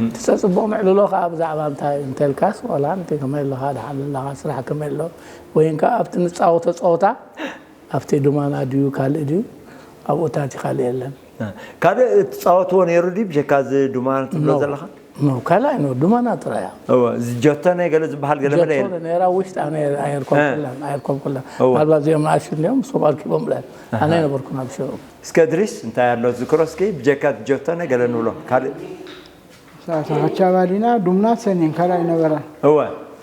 እቲ ፀፅብቆ ምዕልሎ ከዓ ብዛዕባ እንታይ እንተልካስ ዋላ ንቲ ከመይ ኣለኻ ድሓን ኣለኻ ስራሕ ከመይ ኣሎ ወይን ከዓ ኣብቲ ንፃወቶ ፀወታ ኣብቲ ድማና ድዩ ካልእ ድዩ ኣብኡ ታቲ ካልእ የለን ካልእ ትፃወትዎ ነይሩ ድዩ ብጀካ እዚ ድማና ትብሎ ዘለኻ ካልኣይ ነው፣ ዱማና ጥራይ እያ። እወ፣ እዚ ጀቶነ ገለ ዝበሃል ገለ መለ ጀቶነ የለ። ነራ ውሽጥ ኣነ ኣይርከብኩላን፣ ኣይርከብኩላን። እወ። ምናልባት እዚኦም ንኣሽቱ እንዲኦም፣ ምስኦም ኣርኪቦም ብላ። ኣነ ኣይነበርኩን ኣብ ሽዑ። እስከ እድሪስ፣ እንታይ ኣሎ ዝክሮ እስኪ፣ ብጀካ ጀቶነ ገለ ንብሎ። ካልእ? ሳዕሳዕ ካቻባሊና፣ ዱምና፣ ሰኔን ካልኣይ ነበረ። እወ።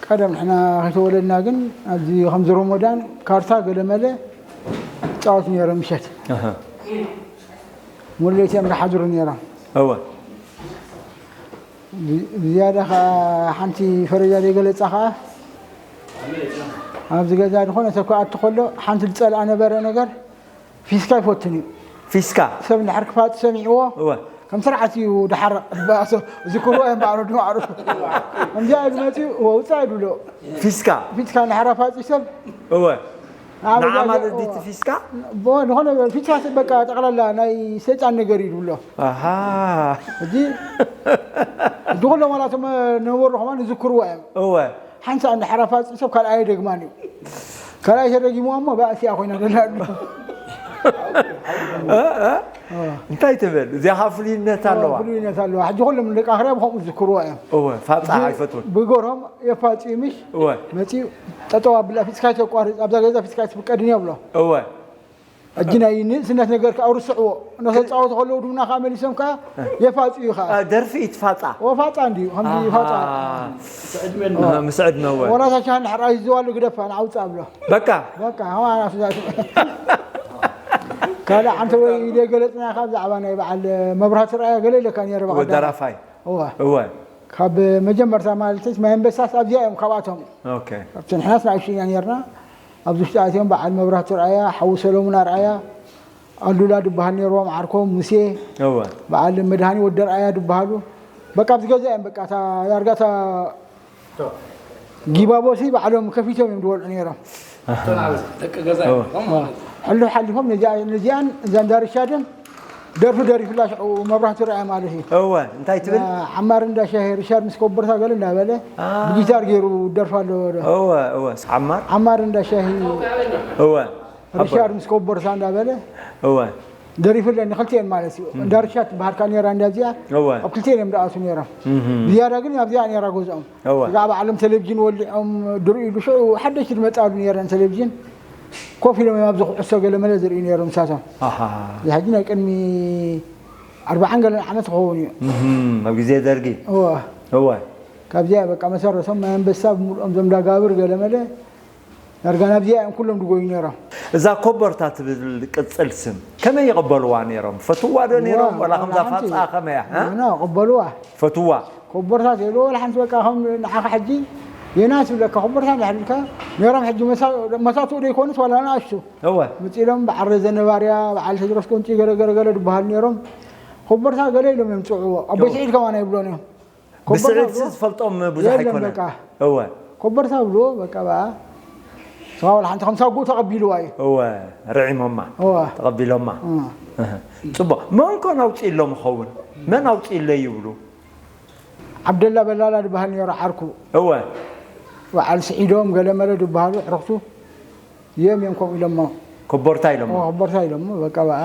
ቀደም ንሕና ከይተወለድና ግን፣ ኣብዚ ከምዚ ሮሞዳን፣ ካርታ ገለ መለ ይጻወቱ ነይሮም ምሸት። ኣሃ። ሙሉ ለይቲ እዮም ዝሓድሩ ነይሮም። እወ። ብ-፣ ብዝያዳ ኸዓ ሓንቲ ፈረጃ ዘይገለጻ ኸዓ፣ ኣብዚ ገዛ ዝኾነ ሰብ ክኣቱ ከሎ፣ ሓንቲ ዝጸልኣ ነበረ ነገር፣ ፊስካ ይፈትን እዩ። ፊስካ? ሰብ እንድሕር ክፋጥ ሰሚዕዎ፣ እወ። ከም ስርዓት እዩ ድሓርቕ። ዝባእሶ፣ ዝክርዎ እዮም ባዕሉ ድማዕሩ። ከምዚኣ ኢሉ መፂኡ፣ እወ፣ ውፃእ ኢሉ ኣሎ። ፊስካ? ፊስካ እንድሕር ኣፋፂ ሰብ፣ እወ። ኣብ ንዓ ገዛ ማለት እወ። ድዩ እቲ ፊስካ? እወ፣ ዝኾነ ፊስካ ሰብ በቃ ጠቕላላ ናይ ሰይጣን ነገር እዩ ዝብሎ። ኣሃ። ሕጂ፣ ሕጂ ኩሎም ዋላ እቶም ነበሩ ከማን ይዝክርዎ እዮም። እወ። ሓንሳእ እንድሕር ኣፋፂ ሰብ ካልኣይ ኣይደግማን እዩ። ካልኣይ ተደጊምዋ እሞ ባእሲ እያ ኮይና ደላ ኣሎ። እ፣ እ? እንታይ ትብል? እዚኣ ኸዓ ፍሉይነት ኣለዋ። ፍሉይነት ኣለዋ። ሕጂ ኩሎም ደቂ ኣኽርያ ብኸምኡ ዝዝክርዋ እዮም። እወ፣ ፋፃ ሕጂ ኣይፈትውን። ብገርሆም የፋፅዩ ምሽ? እወ። መፂኡ ጠጠው ኣብላ ፊስካ ኣይተቋርፅ፣ ኣብዛ ገዛ ፊስካ ኣይትፍቀድን እየ ብሎ። እወ። ሕጂ ናይ ንእስነት ነገር ከዓ ርስዕዎ። እናተፃወቱ ከለዉ ዱምና ከዓ መሊሶም ከዓ የፋፅዩ ከዓ። እ፣ ደርፊ እዩ ትፋፃ። ኦ፣ ፋፃ እንድዩ፣ ከምዚ ኣሃ። ፋፃ። እ፣ ምስ ዕድመ እወ። ወላ እታ ሻሂ እንድሕር ኣይዝዋሉ ግደፋ፣ ንዓውፃ ኣብሎ። በቃ። በቃ፣ ከማን ኣስዛቱ። ካልእ ሓንቲ ወይ ኢለ ገለፅና ካብ ዛዕባ ናይ በዓል መብራህቲ ርኣያ ገለ ኢለካ ነይረ እወ፣ በቐዳም። ደራፋይ። እወ። እወ። ካብ መጀመርታ ማለት ማይ ኣንበሳስ ኣብዚኣ እዮም ካብኣቶም። ኦኬ። ኣብቲ ንሕናስ ንኣሽቱ ኢና ነርና። ኣብዚ ውሽጢ ኣትዮም በዓል መብራህቱ ርኣያ፣ ሓዉ ሰሎሙን ኣርኣያ፣ ኣሉላ ድበሃል ነይርዎም፣ ዓርኮም ሙሴ፣ እወ። በዓል መድሃኒ ወዲ ኣርኣያ ድበሃሉ። በቃ ኣብዚ ገዛ እዮም በቃ እታ ዳርጋ እታ ጊባቦሲ ባዕሎም ከፊቶም እዮም ዝወልዑ ነይሮም። ኣሃ። ደቂ ገዛ እዮም ማለት እዩ። ሕሉፍ ሓሊፎም ነዚኣ-፣ ነዚኣን እዛ እንዳ ርሻድን ደርፊ ደሪፍላ ሽዑ መብራህቱ ርኣያ ማለት እዩ። እወ፣ እንታይ ትብል? እ፣ ዓማር እንዳ ሻሂ ርሻድ ምስ ኮቦርታ ገለ እንዳበለ አ። ብጊታር ገይሩ ደርፋ ኣለዎ ዶ? እወ፣ እወ፣ ዓማር? ዓማር እንዳ ሻሂ እወ፣ ርሻድ ኣቦ። ምስ ኮቦርታ እንዳበለ እወ። ደሪፍለን ንክልቲኤን ማለት እዩ። እም። እንዳ ርሻድ ትበሃል ካል ነይራ እንዳ እዚኣ እወ። ኣብ ክልቲኤን እዮም ደኣቱ ነይሮም። እም። ዝያዳ ግን ኣብዚኣ ነይራ ገዝኦም። እወ። እዛ ባዕሎም ቴሌቪዥን ወሊዖም ድርኡ ኢሉ ሽዑ ሓደሽቲ ዝመጻሉ ነይረን ቴሌቪዥን ኮፍ ኢሎም እዮም ኣብዚ ኩዕሶ ገለ መለ ዝርእዩ ነይሮም ንሳቶም። ኣሃ። እዚ ሕጂ ናይ ቅድሚ ኣርባዓን ገለን ዓመት ክኸውን እዩ። እህም፣ ኣብ ግዜ ደርጊ። እወ። እወ። ካብዚኣ በቃ መሰረቶም ማይ ኣንበሳ ብምልኦም እዞም ዳጋብር ገለ መለ ዳርጋ ናብዚኣ እዮም ኩሎም ድጎዩ ነይሮም። እዛ ኮቦርታ ትብል ቅጽል ስም ከመይ ይቕበልዋ ነይሮም? ፈትዋ ዶ ነይሮም? እወ፣ ዋላ ከምዛ ዋላ ሓንቲ። ፋጻ ከመያ? እ? ኖ፣ ኖ፣ ቅበልዋ። ፈትዋ። ኮቦርታ ዘይብሎ ዋላ ሓንቲ በቃ ከም ንዓኻ ሕጂ የናስ ይብለካ ኮቦርታ እንድሕር ኢልካ ነይሮም ሕጂ መሳ-፣ መሳትኡ ዶ ይኮኑስ ዋላ ንኣሽቱ? እወ። መጺኦም በዓል ረዘነ ባርያ፣ በዓል ቴድሮስ ቁንጪ ገለ ገለ ገለ ዝበሃሉ ነይሮም። ኮቦርታ ገለ ኢሎም እዮም ዝጽውዕዎ። ኣቦይ እወ። ስዒድ ከማን ኣይብሎን እዮም። ኮቦርታ ብስዒድ ብሎ ዝፈልጦም ብዙሕ የለን ኣይኮነን። በቃ። እወ። ኮቦርታ ብሎ በቃ በኣ። ስኻ ዋላ ሓንቲ ከም ሳጉኡ ተቐቢልዋ እዩ። እወ፣ ርዒሞማ። እወ። ተቐቢሎማ። እወ። እህ። ጽቡቕ። መን ኮን ኣውጺእሎም ይኸውን? መን ኣውጺእለይ ይብሉ? ዓብደላ በላላ ዝበሃል ነይሩ ዓርኩ። እወ። በዓል ስዒዶም ገለመለ ዝበሃሉ ኣዕሩኽቱ እዮም፣ እዮም ከምኡ ኢሎሞ። ኮቦርታ ኢሎሞ። ኦ፣ ኮቦርታ ኢሎሞ፣ በቃ በኣ።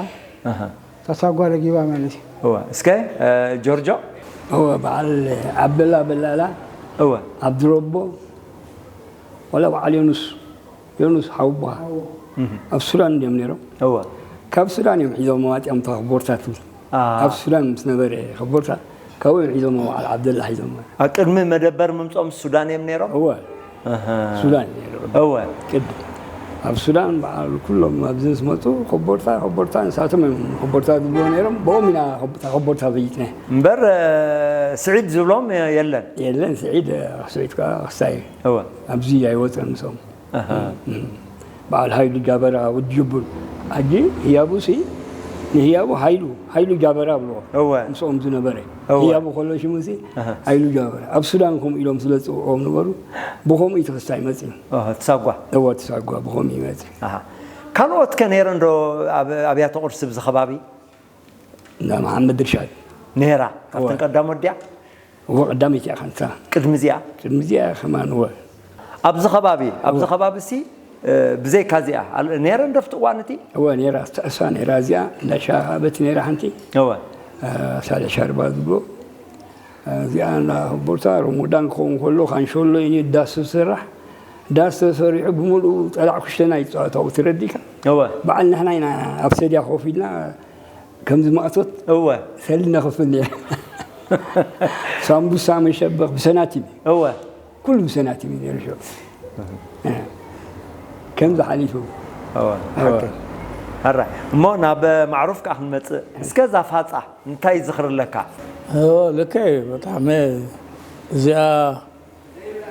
ኣሃ። ተሳጓ ለጊባ ማለት እዩ። እወ። እስከ፣ እ፣ ጆርጆ? እወ፣ በዓል ዓብደላ በላላ፣ እወ። ዓብዱረቦ፣ ወላ በዓል ዮኑስ፣ ዮኑስ ሓውቦኻ። እህ። ኣብ ሱዳን እንድዮም ነይሮም። እወ። ካብ ሱዳን እዮም ሒዞሞ መዋጢኦም እታ ኮቦርታ ትብል። አ። ኣብ ሱዳን ምስ ነበረ ኮቦርታ፣ ካብኡ እዮም ሒዞሞ በዓል ዓብደላ ሒዞሞ። ኣብ ቅድሚ መደበር ምምጾም ሱዳን እዮም ነይሮም? እወ። ኣሃ። ሱዳን ነይሩ። እወ። ቅድም። ኣብ ሱዳን በዓል ኩሎም ኣብዚ ምስ መጹ ኮቦርታ፣ ኮቦርታ ንሳቶም እዮም ኮቦርታ ዝብልዎ ነይሮም። ብኦም ኢና ኮብ-፣ እታ ኮቦርታ ፈሊጥና። እምበር፣ እ፣ ስዒድ ዝብሎም የለን? የለን፣ ስዒድ፣ እ፣ ስዒድ ከኣ ክስታይ እዩ። እወ። ኣብዚ ኣይወጸን ምስኦም። ኣሃ። እም። በዓል ሃይሉ ጃበራ ወዲ ጅቡል። ሕጂ ህያቡሲ ንህያቡ ሃይሉ፣ ሃይሉ ጃበራ ብልዎ። እወ። ምስኦም ዝነበረ። እወ። ህያቡ ከሎ ሽሙሲ ኣሃ። ሃይሉ ጃበራ። ኣብ ሱዳን ከምኡ ኢሎም ስለ ዝጽውዕዎም ነበሩ፣ ብኸምኡ እዩ እቲ ክስታይ መጺኡ። ኣሃ፣ ትሳጓ። እወ፣ ትሳጓ፣ ብኸምኡ እዩ መጺኡ። ኣሃ። ካልኦት ከ ነይረን ዶ ኣብ ኣብያተ ቁርሲ ብዚ ከባቢ? እንዳ መሓመድ ርሻድ። ነይራ፣ ካብተን እወ። ቀዳሞት ድያ? እወ፣ ቀዳመይቲ እያ፣ ካንታ። ቅድሚ እዚኣ? ቅድሚ እዚኣ ከማን፣ እወ። ኣብዚ ከባቢ፣ ኣብዚ እወ። ከባቢ ሲ፣ እ፣ ብዘይካ እዚኣ፣ ኣል-፣ ነይረን ዶ ኣብቲ እዋን እቲ? እወ፣ ነይራ፣ እሳ ነይራ፣ እዚኣ እንዳ ሻኻ በቲ ነይራ ሓንቲ። እወ። እ፣ ሳልሕ ሻርባ ዝብሎ። እዚኣ እንዳ ኮቦርታ ሮሞዳን ክኸውን ከሎ ካንሸሎ እዩ ዳስ ዝስራሕ። ዳስ ተሰሪሑ ብምሉኡ ጸላዕ ኩሽተና ይጻወታው ትረዲካ። እወ በዓል ንሕና ኢና ኣብ ሰድያ ኮፍ ኢልና ከምዚ ማእቶት እወ ሰሊ ነኽፍል ነይር። ሳምቡሳ መሸበኽ ብሰናቲም እወ ኩሉ ብሰናቲም ነይሩ ሸው ከምዚ ሓሊፉ እወ ሓራይ እሞ ናብ ማዕሩፍ ከዓ ክንመፅእ እስከ እዛ ፋፃ እንታይ ዝኽሪ ኣለካ? እዎ ልክዕ እዩ። ብጣዕሚ እዚኣ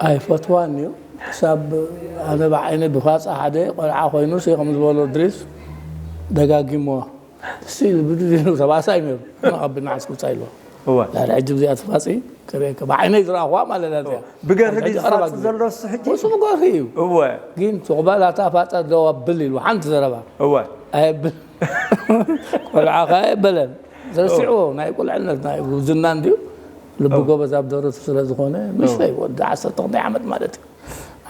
ኣይፈትዋን እዩ። ክሳብ ኣነ ብዓይነ ብፋፃ ሓደ ቆልዓ ኮይኑስ ከም ዝበሎ ድሪስ ደጋጊሞ ስቲል ብድሪኑ ተባሳይ ነሩ ኣቢና ዓስኩፃ ኢልዎ እወ ዳር ሕጂ ብዚኣ ትፋፂ ክርእየካ ብዓይነይ ዝረኣኹዋ ማለት እያ እዚኣ ብገርሂ ድዩ ሕጂ ቀረባ ዝፋፅ ግዜ። ዘሎ እሱ ሕጂ እሱ ብገርሂ እዩ እወ ግን ትቕበል ኣታ ፋፃ ደው ኣብል ኢሉ ሓንቲ ዘረባ እወ ኣየብል ቆልዓ ከ ኣየበለን ዘርሲዕዎ ናይ ቁልዕነት ናይ ጉብዝና እንድዩ ልቢ ጎበዝ ኣብ ደረቱ ስለ ዝኾነ ምሽተይ ወዲ ዓሰርተ ክልተ ዓመት ማለት እዩ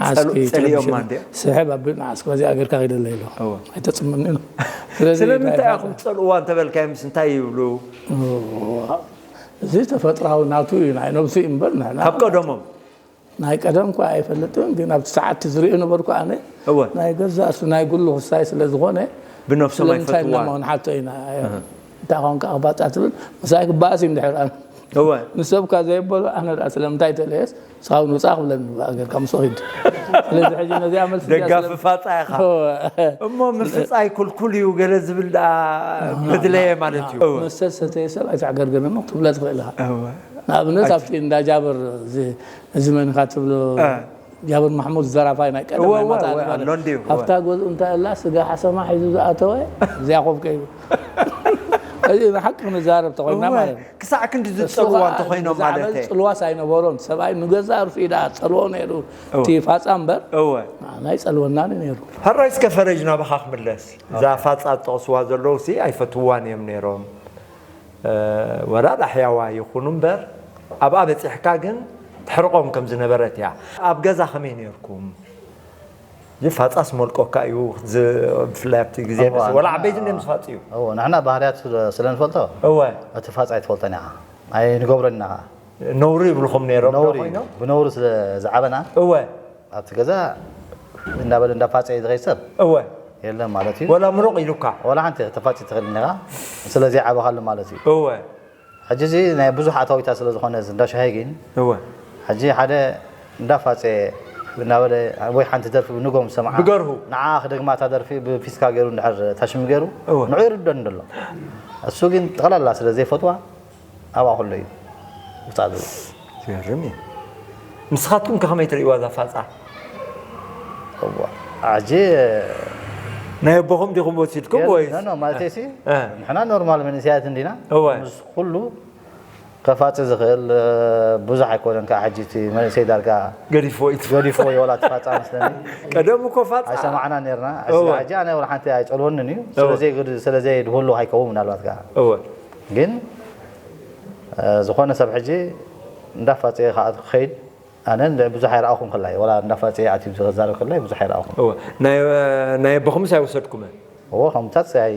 ዓስኪ ጸሊኦማ እንድያ? ስሕብ ኣቢልና ዓስኪ በዚኣ ጌርካ ከይደለ ኢሎ እወ። ኣይተፅምኒ ኢሎ ስለዚ ስለምንታይ ናይ ኢኹም ትጸልእዋ እንተበልካዮምስ እንታይ ይብሉ? እዚ ተፈጥራዊ ናቱ እዩ ናይ ነብሱ እዩ እምበር ንሕና ካብ ቀደሞም ናይ ቀደም እኳ ኣይፈልጥን ግን ኣብቲ ሰዓት ዝሪኦ ነበርኩ ኣነ እወ ናይ ገዛእ እሱ ናይ ጉሉ ክሳይ ስለ ዝኾነ ብነብሶም ስለምንታይ ኣይፈትዋን እናመሆን ሓቶ ኢና እንታይ ኾንካ ክባፃ ትብል ምሳይ ክባኣስ እዩ እንድሕር ኣነ እወ ንሰብካ ዘየበሎ ኣነ ደኣ ስለምንታይ ተለየስ እስኻ እውን ውፃእ ክብለኒ በቃ ጌርካ ምስ ኺድ ስለዚ ሕጂ ነዚኣ መልሲ እዚኣ ደጋፊ ስለ- ፋፃ ኢኻ እወ። እሞ ምፍፃይ ኩልኩል እዩ ገለ ዝብል ደኣ መድለየ ማለት እዩ እወ መስተ ዝሰተየ ሰብ ኣይትዕገርግርን ክትብለ ትኽእል ኢኻ እወ ንኣብነት ኣብቲ እንዳ ጃብር እዚ- እዚ መን ኢኻ ትብሎ እ። ጃብር ማሕሙድ ዘራፋይ ናይ ቀደም እወ፣ ናይ እወ፣ ማታ እወ፣ ዝነበረ። ኣሎ እንድዩ፣ እወ። ኣብታ ገዝኡ እንታይ ኣላ ስጋ ሓሰማ ሒዙ ዝኣተወ እዚኣ ኮፍ ከይሉ እዚ ንሓቂ ክንዛረብ ተኾይና እወ፣ ማለት እዩ ክሳዕ ክንዲ እሱ ዝፀልዋ ከዓ እንተኾይኖም ብዛዕባ ማለት እዚ ፅልዋስ ኣይነበሮን ሰብኣይ ንገዛ ርእሱ ኢዳ ፀልዎ ነይሩ እቲ ፋፃ እምበር እወ ናይ ፀልወናን ነይሩ ሕራይ እስከ ፈረጅ ናባኻ ክምለስ እዛ ፋፃ ዝጠቕስዋ ዘለዉ ሲ ኣይፈትዋን እዮም ነይሮም እ፣ ወላ ዳሕያዋ ይኹኑ እምበር ኣብኣ በፂሕካ ግን ትሕርቆም ከም ዝነበረት እያ ኣብ ገዛ ከመይ ነይርኩም እዚ ፋፃስ መልቆካ እዩ ዝ- ብፍላይ ኣብቲ ግዜ እዋ፣ ወላ ንሕና- ዓበይቲ እንድዮም ዝፋፅዩ እዎ፣ ንሕና ባህርያት ስለ- ስለ ንፈልጦ እወ እቲ ፋፃ ኣይትፈልጦን ኢኻ ኣይንገብረን ኢና ከዓ ነውሪ ይብልኹም ነይሮም ዶ ነውሪ እዩ። ኮይኖም ብነውሪ ስለ ዝዓበና እወ ኣብቲ ገዛ እንዳበለ እንዳፋፀ ዝኸይድ ሰብ እወ የለን ማለት እዩ ወላ ምሩቕ ኢሉካ ወላ ሓንቲ ተፋፂ ትኽእል ኢኻ ስለዚ ዓበኻሉ ማለት እዩ እወ ሕጂ እዚ ናይ ብዙሕ ኣታዊታ ስለ ዝኾነ እዚ እንዳ ሻሂ ግን እወ ሕጂ ሓደ እንዳፋፀ እናበለ ወይ ሓንቲ ደርፊ ብንጎም ዝሰምዓ ብገርሁ። ንዓ ክደግማ እታ ደርፊ ብፊስካ ገይሩ እንድሕር ታሽሚ ገይሩ እወ። ንዑ ይርደን ደሎ እሱ ግን ጠቕላላ ስለ ዘይፈትዋ ኣብኣ ከሎ እዩ ውፃእ ዝብል ዝገርም እዩ ንስኻትኩም ከ ከመይ ትርእይዋ እዛ ፋፃ እዋ። ሕጂ ናይ ኣቦኹም ዲኹም ወሲድኩም ወይስ ኖ ማለት ሲ እ። ንሕና ኖርማል መንእሰያት እንዲና እወ። ምስ ኩሉ ከፋፂ ዝኽእል እ፣ ብዙሕ ኣይኮነን ከዓ ሕጂ እቲ መንእሰይ ዳርጋ ገዲፍዎ እዩ ገዲፍዎ ይወላ ትፋፃ መስለኒ ቀደም እኮ ፋፃ ኣይሰማዕና ነርና እወ። ሕጂ ኣነ ወላ ሓንቲ ኣይፀልወንን እዩ እወ። ስለዘይ- ስለዘይድህሉ ኣይከውን ምናልባት ከዓ እወ ግን እ፣ ዝኾነ ሰብ ሕጂ እንዳፋፀ ከዓ ክኸይድ ኣነ ብዙሕ ኣይረኣኹም ከላይ ወላ እንዳፋፀ ኣትዩ ዝዛረብ ከላይ ብዙሕ ኣይረኣኹም እወ ናይ ናይ ኣቦኹምስ ኣይወሰድኩምን እዎ ከምታት ኣይ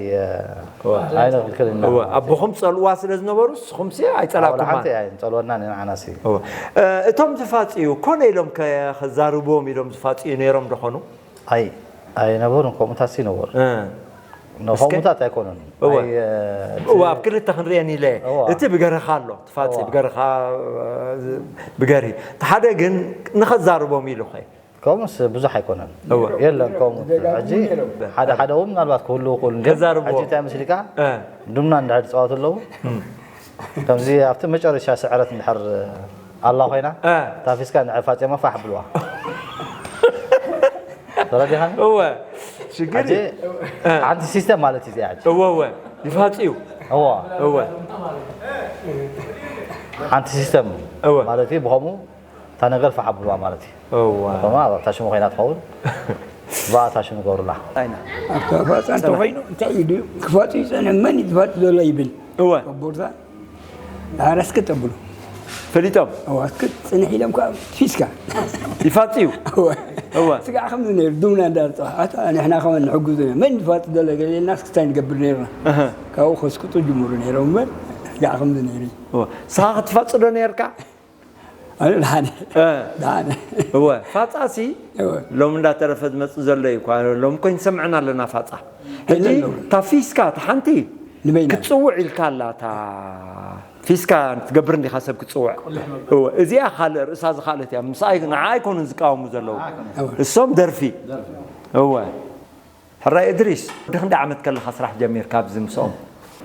እወ። ኣይንኽልክልና እወ ኣቦኹም ጸልዋ ስለ ዝነበሩ ንስኹምሲ ወላ ኣይጸላኩማ ሓንቲ ኣይንፀልወና ንዓናሲ እወ እ፣ እቶም ዝፋፅዩ ኮነ ኢሎም ከ- ከዛርብዎም ኢሎም ዝፋፅዩ ነይሮም ዶ ኾኑ ኣይ ኣይነበሩን ከምኡታት ይነበሩ እ፣ ከምኡታት ኣይኮኑን እወ። ኣይ፣ እ፣ እወ ኣብ ክልተ ክንሪአን ኢለ እወ። እቲ ብገርኻ ኣሎ ትፋፂ እወ። ብገርኻ እ፣ ብገርሂ እቲ ሓደ ግን ንኸዛርቦም ኢሉ ኸ ከምኡስ ብዙሕ ኣይኮነን እወ። የለን ከምኡ ሕጂ ሓደ ሓደ እውን ምናልባት ክህልው ክእሉ እንድዮም። ከዛርብዎ። ሕጂ እንታይ መስልካ እ፣ ዱምና እንድሕር ዝፃወቱ ኣለዉ ከምዚ ኣብቲ መጨረሻ ስዕረት እንድሕር ኣላ ኮይና እ፣ ታፊስካ እንድሕር ፋፅማ ፋሕ ብልዋ ተረዲኻኒ እወ ሽግር ሕጂ እዩ ሓንቲ ሲስተም ማለት እዩ እዚኣ ሕጂ እወ እወ ይፋፅዩ እዎ እወ ሓንቲ ሲስተም እወ ማለት እዩ ብኸምኡ እታ ነገር ፋሕ ኣብልዋ ማለት እዩ እወ ከምኡ ኣብታ ሽሙ ኮይና ትኸውን ብኣታ ሽሙ ገብሩላ ኣይና ኣብታ ፋፃ እንተኮይኑ እንታይ እዩ ድዩ ክፋፁ ይፀንሕ መን እዩ ዝፋፁ ዘሎ ይብል እወ ቦርሳ ኣረስክ ተብሉ ፈሊጦም ኣዋስክ ፅንሕ ኢሎም ከዓ ፊስካ ይፋፅዩ እወ ስጋዕ ከምዚ ነይሩ ዱምና እንዳርፀ ኣታ ንሕና ከመ ንሕጉዝ መን ዝፋፅ ዘሎ ገሌና ስክስታይ ንገብር ነይርና እህ፣ ካብኡ ከስክጡ ጅምሩ ነይሮም እምበር ጋዕ ከምዚ ነይሩ። እወ። ንስኻ ክትፋጽዶ ነርካ? ኣነ ደሓነ እ፣ ደሓነ እወ። ፋጻሲ እወ። ሎም እንዳተረፈ ዝመጽእ ዘሎ እዩ እኳ። ሎም ኮይን ሰምዕና ኣለና ፋጻ። ሕጂ የለን። እታ ፊስካ እታ ሓንቲ ንበይና ክትጽውዕ ኢልካ ኣላ እታ ፊስካ ትገብር እንዲኻ ሰብ ክትጽውዕ። እወ። እዚኣ ካልእ ርእሳ ዝኻለት እያ። ምስኣ ኣይ- ንዓ ኣይኮኑን ዝቃወሙ ዘለዉ። እወ። እሶም ደርፊ። እወ። ሕራይ እድሪስ፣ ወዲ ክንደይ ዓመት ከለኻ ስራሕ ጀሚርካ ኣብዚ ምስኦም?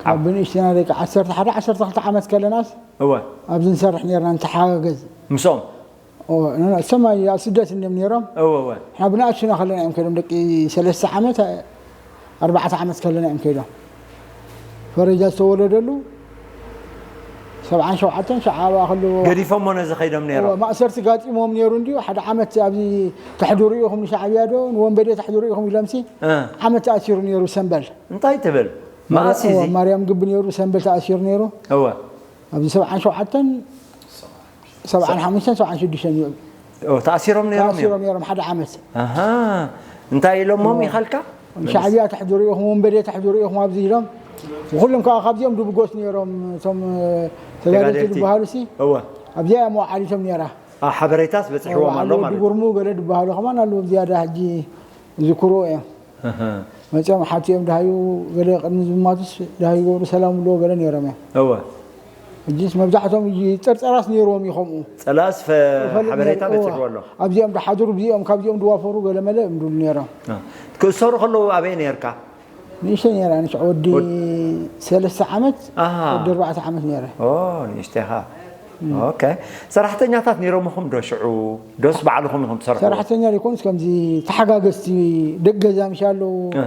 ካብ ብንእሽትና ደቂ ዓሰርተ ሓደ ዓሰርተ ክልተ ዓመት ከለናስ እወ። ኣብዚ ንሰርሕ ነርና ንተሓጋገዝ። ምስኦም? እወ፣ ኖ፣ ኖ፣ እሶም ኣብ ኣብ ስደት እዮም ነይሮም። እወ፣ እወ። ንሕና ብንኣሽቱና ከለና እዮም ከይዶም ደቂ ሰለስተ ዓመት ኣርባዕተ ዓመት ከለና እዮም ከይዶም። ፈረጃ ዝተወለደሉ ሰብዓን ሸውዓተን ሸዓ ኣብኣ ከለዎ ገዲፎሞ ነዚ ከይዶም ነይሮም? እወ፣ ማእሰርቲ ጋጢሞም ነይሩ እንድዩ። ሓደ ዓመት ኣብዚ ተሕድሩ ኢኹም ንሻዕብያ ዶ ንወንበዴ ተሕድሩ ኢኹም ኢሎምሲ እ። ዓመት ተኣሲሩ ነይሩ ሰምበል። እንታይ ትብል? መኣስ እወ፣ እዚ? ማርያም ግቢ ነይሩ ሰምበል ተኣሲሩ ነይሩ። እወ። ኣብዚ ሰብዓን ሸውዓተን ሰብዓን ሓሙሽተን ሰብዓን ሽዱሽተን እዩ። ኦ፣ ተኣሲሮም ነይሮም እዮም? ተኣሲሮም ነይሮም ሓደ ዓመት። ኣሃ። እንታይ ኢሎሞም ይኸልካ? ሻዕብያ ተሕድሩ ኢኹም፣ ወንበዴ ተሕድሩ ኢኹም ኣብዚ ኢሎም። ኩሎም ከዓ ካብዚኦም ድብጎስ ነይሮም። እቶም ተጋደልቲ ተጋደልቲ። ዝበሃሉ ሲ እወ። ኣብዚኣ እዮም መዋዓሊቶም ነይራ። ኣ፣ ሓበሬታስ በፂሕዎም ኣሎ ማለት እዩ። ድጉርሙ ገለ ዝበሃሉ ከማን ኣለዉ። ዝያዳ ሕጂ ዝክርዎ እዮም። ኣሃ። መፂኦም ሓትኦም ደሃዩ ገለ ቅድሚ ዝማቱስ ደሃዩ ገብሩ ሰላም ብልዎ ገለ ነይሮም እዮም። እወ። ሕጂስ መብዛሕትኦም ሕጂ ጥርጠራስ ነይርዎም እዩ ከምኡ። ፀላእስ ፈ-፣ ይፈልጥ ሓበሬታ ነይሩ። በፂሕዎ ኣሎ። ኣብዚኦም ድሓድሩ ብዚኦም ካብዚኦም ድዋፈሩ ገለ መለ እምድሉ ነይሮም። እ። ክእሰሩ ከለዉ ኣበይ ነርካ? ንእሽተይ ነይራ ንሽ ወዲ ሰለስተ ዓመት ኣሃ። ወዲ ኣርባዕተ ዓመት ነይረ። ኦ፣ ንእሽተይ ኢኻ። ኦኬ። ሰራሕተኛታት ነይሮምኹም ዶ ሽዑ? ዶስ ባዕልኹም ኢኹም ትሰርሑ? ሰራሕተኛ ዘይኮኑስ ከምዚ ተሓጋገዝቲ ደቂ ገዛ ምሽ ኣለዉ። እ።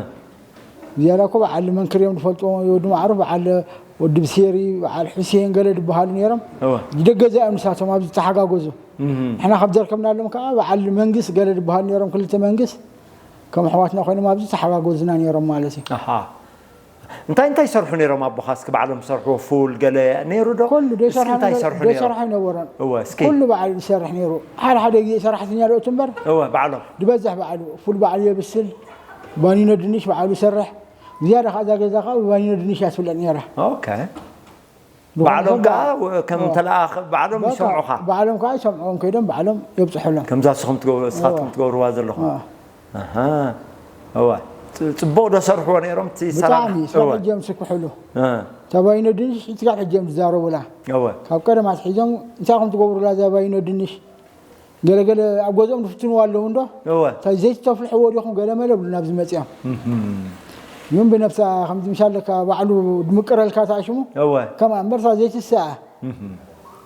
ዝያዳ እኮ በዓል መንክር እዮም ዝፈልጥዎ። ወዲ ማዕሩፍ በዓል ወዲ ብሴሪ በዓል ሑሴን ገለ ዝበሃሉ ነይሮም። እወ። ደቂ ገዛ እዮም ንሳቶም ኣብዚ ተሓጋገዙ። እም። ንሕና ካብ ዘርከብናሎም ከዓ በዓል መንግስት ገለ ዝበሃሉ ነይሮም። ክልተ መንግስት ከም ኣሕዋትና ኮይኖም ኣብዚ ተሓጋገዙና ነይሮም ማለት እዩ። ኣሃ። እንታይ እንታይ ይሰርሑ ነይሮም ኣቦኻ? እስኪ ባዕሎም ዝሰርሕዎ ፉል ገለ ነይሩ ዶ? ኩሉ እስኪ እንታይ ይሰርሑ ነይሮም? ዘይሰርሖ ኣይነበረን። እወ፣ እስኪ። ኩሉ በዓል ዝሰርሕ ነይሩ። ሓደ ሓደ ግዜ ሰራሕተኛ ልእቱ እምበር እወ፣ ባዕሎም። ዝበዝሕ ባዕሉ ፉል ባዕሉ የብስል። ባኒኖ ድንሽ ባዕሉ ይሰርሕ። ዝያዳ ከዓ እዛ ገዛ ከዓ ብባኒኖ ድንሽ እያ ትፍለጥ ነይራ። ኦኬ። ብኸምኡ ባዕሎም ከ- ከዓ ከም እወ። ተለኣኽ ባዕሎም በቃ ይሰምዑኻ? ባዕሎም ከዓ ይሰምዑዎም ከይዶም ባዕሎም የብፅሑሎም። ከምዛ ንስኹም ትገብሩ፣ ንስኻትኩም እወ። ትገብርዋ ዘለኹም? እወ። ኣሃ። እወ። ፅ-፣ ፅቡቕ ዶ ሰርሕዎ ነይሮም? እቲ ብጣዕሚ ሰራርሕ? ስጋብ እወ። ሕጂ እዮም ዝስክሕሉ። እ። እታ ባኒኖ ድንሽ ስጋብ ሕጂ እዮም ዝዛረቡላ። እወ። ካብ ቀደማት ሒዞም እንታይ ኹም ትገብሩላ እዛ ባኒኖ ድንሽ? ገለገለ ኣብ ገዝኦም ዝፍትንዋ ኣለዉ እንዶ? እወ። እንታይ ዘይቲ ተፍልሕዎ ዲኹም ገለ መለ ብሉና ኣብዚ መፅኦም። እህም። ይሁን ብነብሳ ከምዚ ምሻለካ ባዕሉ ድምቅረልካ ተኣሽሙ። እወ። ከምኣ እምበር እታ ዘይቲ ሰኣ። እህም።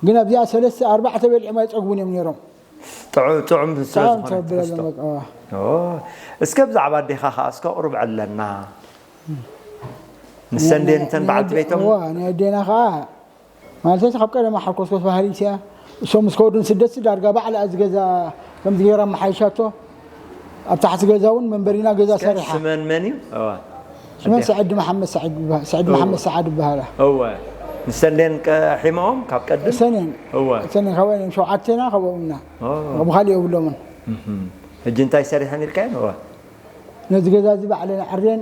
ግን ኣብዚኣ ሰለስተ ኣርባዕተ በሊዖም ኣይፀግቡን እዮም ነይሮም። ጥዑ-፣ ጥዑም ስለ ጥዑም ዝኾነ ተብለሎም ትሕዝቶ። በቃ። ኦ። እስከ ብዛዕባ ኣዴኻ ኸዓ እስከ ቁሩብ ዕለና። ንሰን ድየን እተን በዓልቲ ቤቶም? እዋ፣ ናይ ኣዴና ከዓ ማለት ካብ ቀደማ ሓኮስኮስ ባህሪ እያ። እሶም ምስ ከወዱ ንስደት ዳርጋ ባዕላ እዚ ገዛ ከምዚ ገይራ መሓይሻቶ ኣብ ታሕቲ ገዛ እውን መንበሪና ገዛ ሰሪሓ። ስመን መን እዩ? እዋ። ስመን ኣዴኻ? ሰዕዲ መሓመድ ሰዓድ ይበሃል። ሰዕዲ እዋ። መሓመድ ሰዓድ ይበሃላ። እወ። ንሰን ድየን ቀ-፣ ሒመኦም ካብ ቀድም? ሰኔን እወ። ሰኔን ካብኦም እዮም ሸውዓቴና ካብኦም ኢና። ኦ። ብኻሊእ የብሎምን። እህም። ሕጂ እንታይ ሰሪሐን ኢልካየን? እወ። ነዚ ገዛ እዚ ባዕለን ዓርየን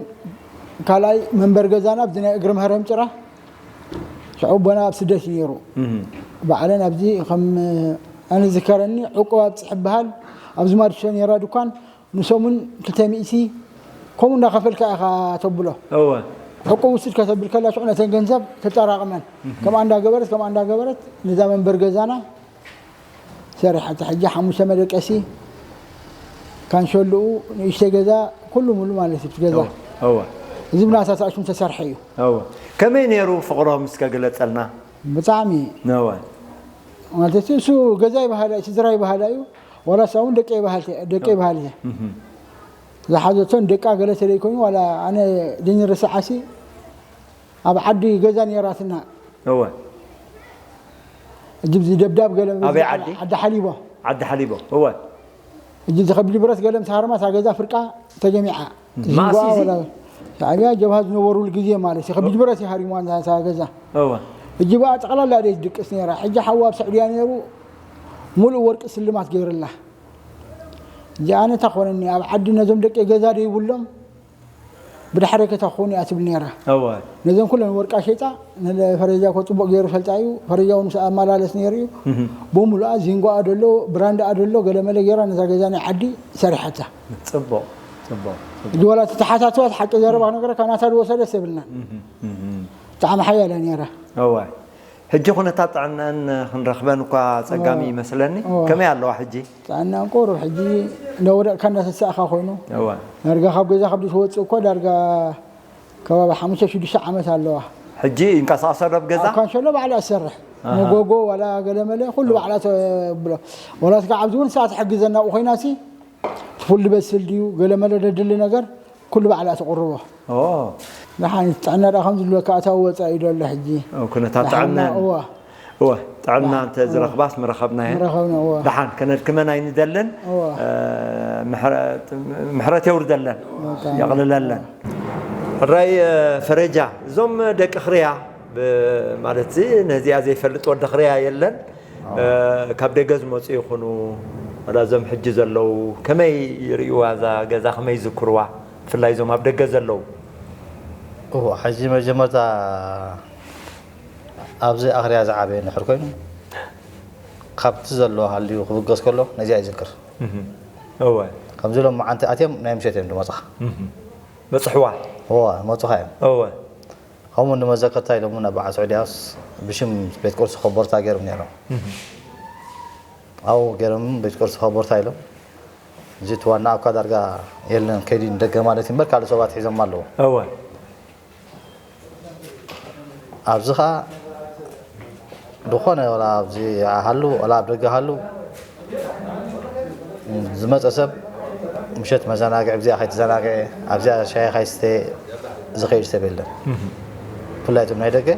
ካልኣይ መንበር ገዛና ኣብዚ ናይ እግሪ ምህረም ጭራ ሽዑ ኣቦና ኣብ ስደት እዩ ነይሩ። እህም። ባዕለን ኣብዚ ከም ኣነ ዝከረኒ ዕቁብ ኣብፅሕ ይበሃል። ኣብዚ ማድሾ ነይራ ድኳን ንሰሙን ክልተ ሚእቲ ከምኡ እንዳኸፈልካ ኢኻ ተብሎ። እወ። ዕቁብ ውስድ ከተብል ከላ ሽዑ ነተን ገንዘብ ተጠራቕመን ከምኣ እንዳገበረት ከምኣ እንዳገበረት ነዛ መንበር ገዛና ሰሪሓታ። ሕጂ ሓሙሽተ መደቀሲ ካንሸልኡ ንእሽተይ ገዛ ኩሉ ሙሉ ማለት እዩ እቲ ገዛ። እወ። እወ። እዚ ብናታ ተኣሽሙ ተሰርሐ እዩ። እወ። ከመይ ነይሩ ፍቕሮም እስከ ግለጸልና? ብጣዕሚ እወ። ማለት እዩ እሱ ገዛ ይበሃላ እዩ፣ ስድራ ይበሃላ እዩ። ዋላ እሳ እውን ደቂ ይበሃል ደቂ ይበሃል እየ። እህም። ዝሓዘቶን ደቃ ገለ ተለይኮይኑ ዋላ ኣነ ድንርስዓሲ ኣብ ዓዲ ገዛ ነይራትና። እወ። እጅ እዚ ደብዳብ ገለ ኣበይ ዓዲ? ዓዲ ሓሊቦ። ዓዲ ሓሊቦ። እወ። እጅ እዚ ከቢድ ብረት ገለ ምስ ሃረማ እታ ገዛ ፍርቃ ተጀሚዓ። ማእሲ ዝንጓ እዚ? ወላ ሻዕብያ ጀብሃ ዝነበሩሉ ግዜ ማለት እዩ። ከቢድ ብረት እዩ ሃሪማ እታ ገዛ። እወ። እጅ በኣ ጠቕላላ ደይ ትድቅስ ነይራ። ሕጂ ሓዋ ኣብ ስዑድያ ነይሩ ሙሉእ ወርቂ ስልማት ገይርላ። እጂ ኣነ እንታይ ኮነኒ ኣብ ዓዲ ነዞም ደቂ ገዛ ደይብሎም ብድሕረይ ከታ ክኾኑ እያ ትብል ነይራ። እወ ነዘን ኩለን ወርቃ ሸይጣ፣ ፈረጃ እኮ ጽቡቕ ገይሩ ፈልጣ እዩ። ፈረጃ እውን ምስ ኣመላለስ ነይሩ እዩ። ብምሉኣ ዚንጎኣ ደሎ፣ ብራንዳኣ ደሎ፣ ገለመለ ገይራ ነዛ ገዛ ናይ ዓዲ ሰሪሓታ። ጽቡቕ ጽቡቕ ጽቡቕ። ሕጂ ዋላ እቲ ተሓታትዋ እቲ ሓቂ ዘረባ ክነግረካ፣ ናታ ዝወሰደስ የብልናን። ብጣዕሚ ሓያለ ነይራ። እወ ሕጂ ኩነታት ጥዕናን ክንረኽበን እኳ ኣጸጋሚ ይመስለኒ። ከመይ ኣለዋ ሕጂ? ጥዕናን ቁሩብ ሕጂ እንዳወደቕካ እንዳተሳእካ ኮይኑ፣ ዳርጋ ካብ ገዛ ካብ ትወፅእ እኮ ዳርጋ ከባቢ ሓሙሽተ ሽዱሽተ ዓመት ኣለዋ። ሕጂ ይንቀሳቐሳ ዶ ኣብ ገዛ? ኣብ ካንሸሎ ባዕላ ትሰርሕ። መጎጎ ዋላ ገለመለ ኩሉ ባዕላ ተብሎ። ወላ ስጋ ኣብዚ እውን ንሳ ትሕግዘና ኣብኡ ኮይና ሲ ትፉል ዝበስል ድዩ ገለመለ ደድሊ ነገር ኩሉ ባዕላ ትቕርቦ። ደሓን ጥዕና ደኣ ከም ዝብለካ ኣታዊ ወፃኢ ዶ ኣሎ ሕጂ? ኩነታት ጥዕና እወ ጥዕና እንተ ዝረኽባስ ምረኸብናየን። ምረኸብና እወ። ደሓን ከነድክመን ኣይንደልን። እወ። ምሕረት የውርደለን። የቕልለለን። ሕራይ ፈረጃ እዞም ደቂ ክርያ ማለት ነዚኣ ዘይፈልጥ ወዲ ክርያ የለን። ካብ ደገ ዝመፁ ይኹኑ ወላ እዞም ሕጂ ዘለዉ ከመይ ይርእይዋ እዛ ገዛ ከመይ ይዝክርዋ? ብፍላይ እዞም ኣብ ደገ ዘለዉ። እወ፣ ሕጂ መጀመርታ ኣብዚ ኣኽርያ ዝዓበየ እንድሕር ኮይኑ ካብቲ ዘሎ ሃልዩ ክብገስ ከሎ ነዚኣ ይዝክር። እወ። ከምዚ ኢሎም መዓንቲ ኣትዮም ናይ ምሸት እዮም ዝመፁኻ። በፅሕዋ። እወ፣ መፁኻ እዮም። እወ። ከምኡ ንመዘከርታ ኢሎም እውን ኣብ በዓል ስዑድያስ ብሽም ቤት ቁርሲ ኮቦርታ ገይሮም ነይሮም። ኣብኡ ገይሮም ቤት ቁርሲ ኮቦርታ ኢሎም እዚ እቲ ዋና ኣብካ ዳርጋ የለን ከይዲ ንደገ ማለት እዩ እምበር ካልእ ሰባት ሒዞም ኣለዉ። እወ። ኣብዚ ኸዓ ዝኾነ ወላ ኣብዚ ሃሉ ወላ ኣብ ደገ ሃሉ ዝመፀ ሰብ ምሸት መዘናግዒ ኣብዚኣ ከይተዘናግዐ ኣብዚኣ ሻሂ ከይስተ ዝኸይድ ሰብ የለን። ብፍላይ እቶም ናይ ደገ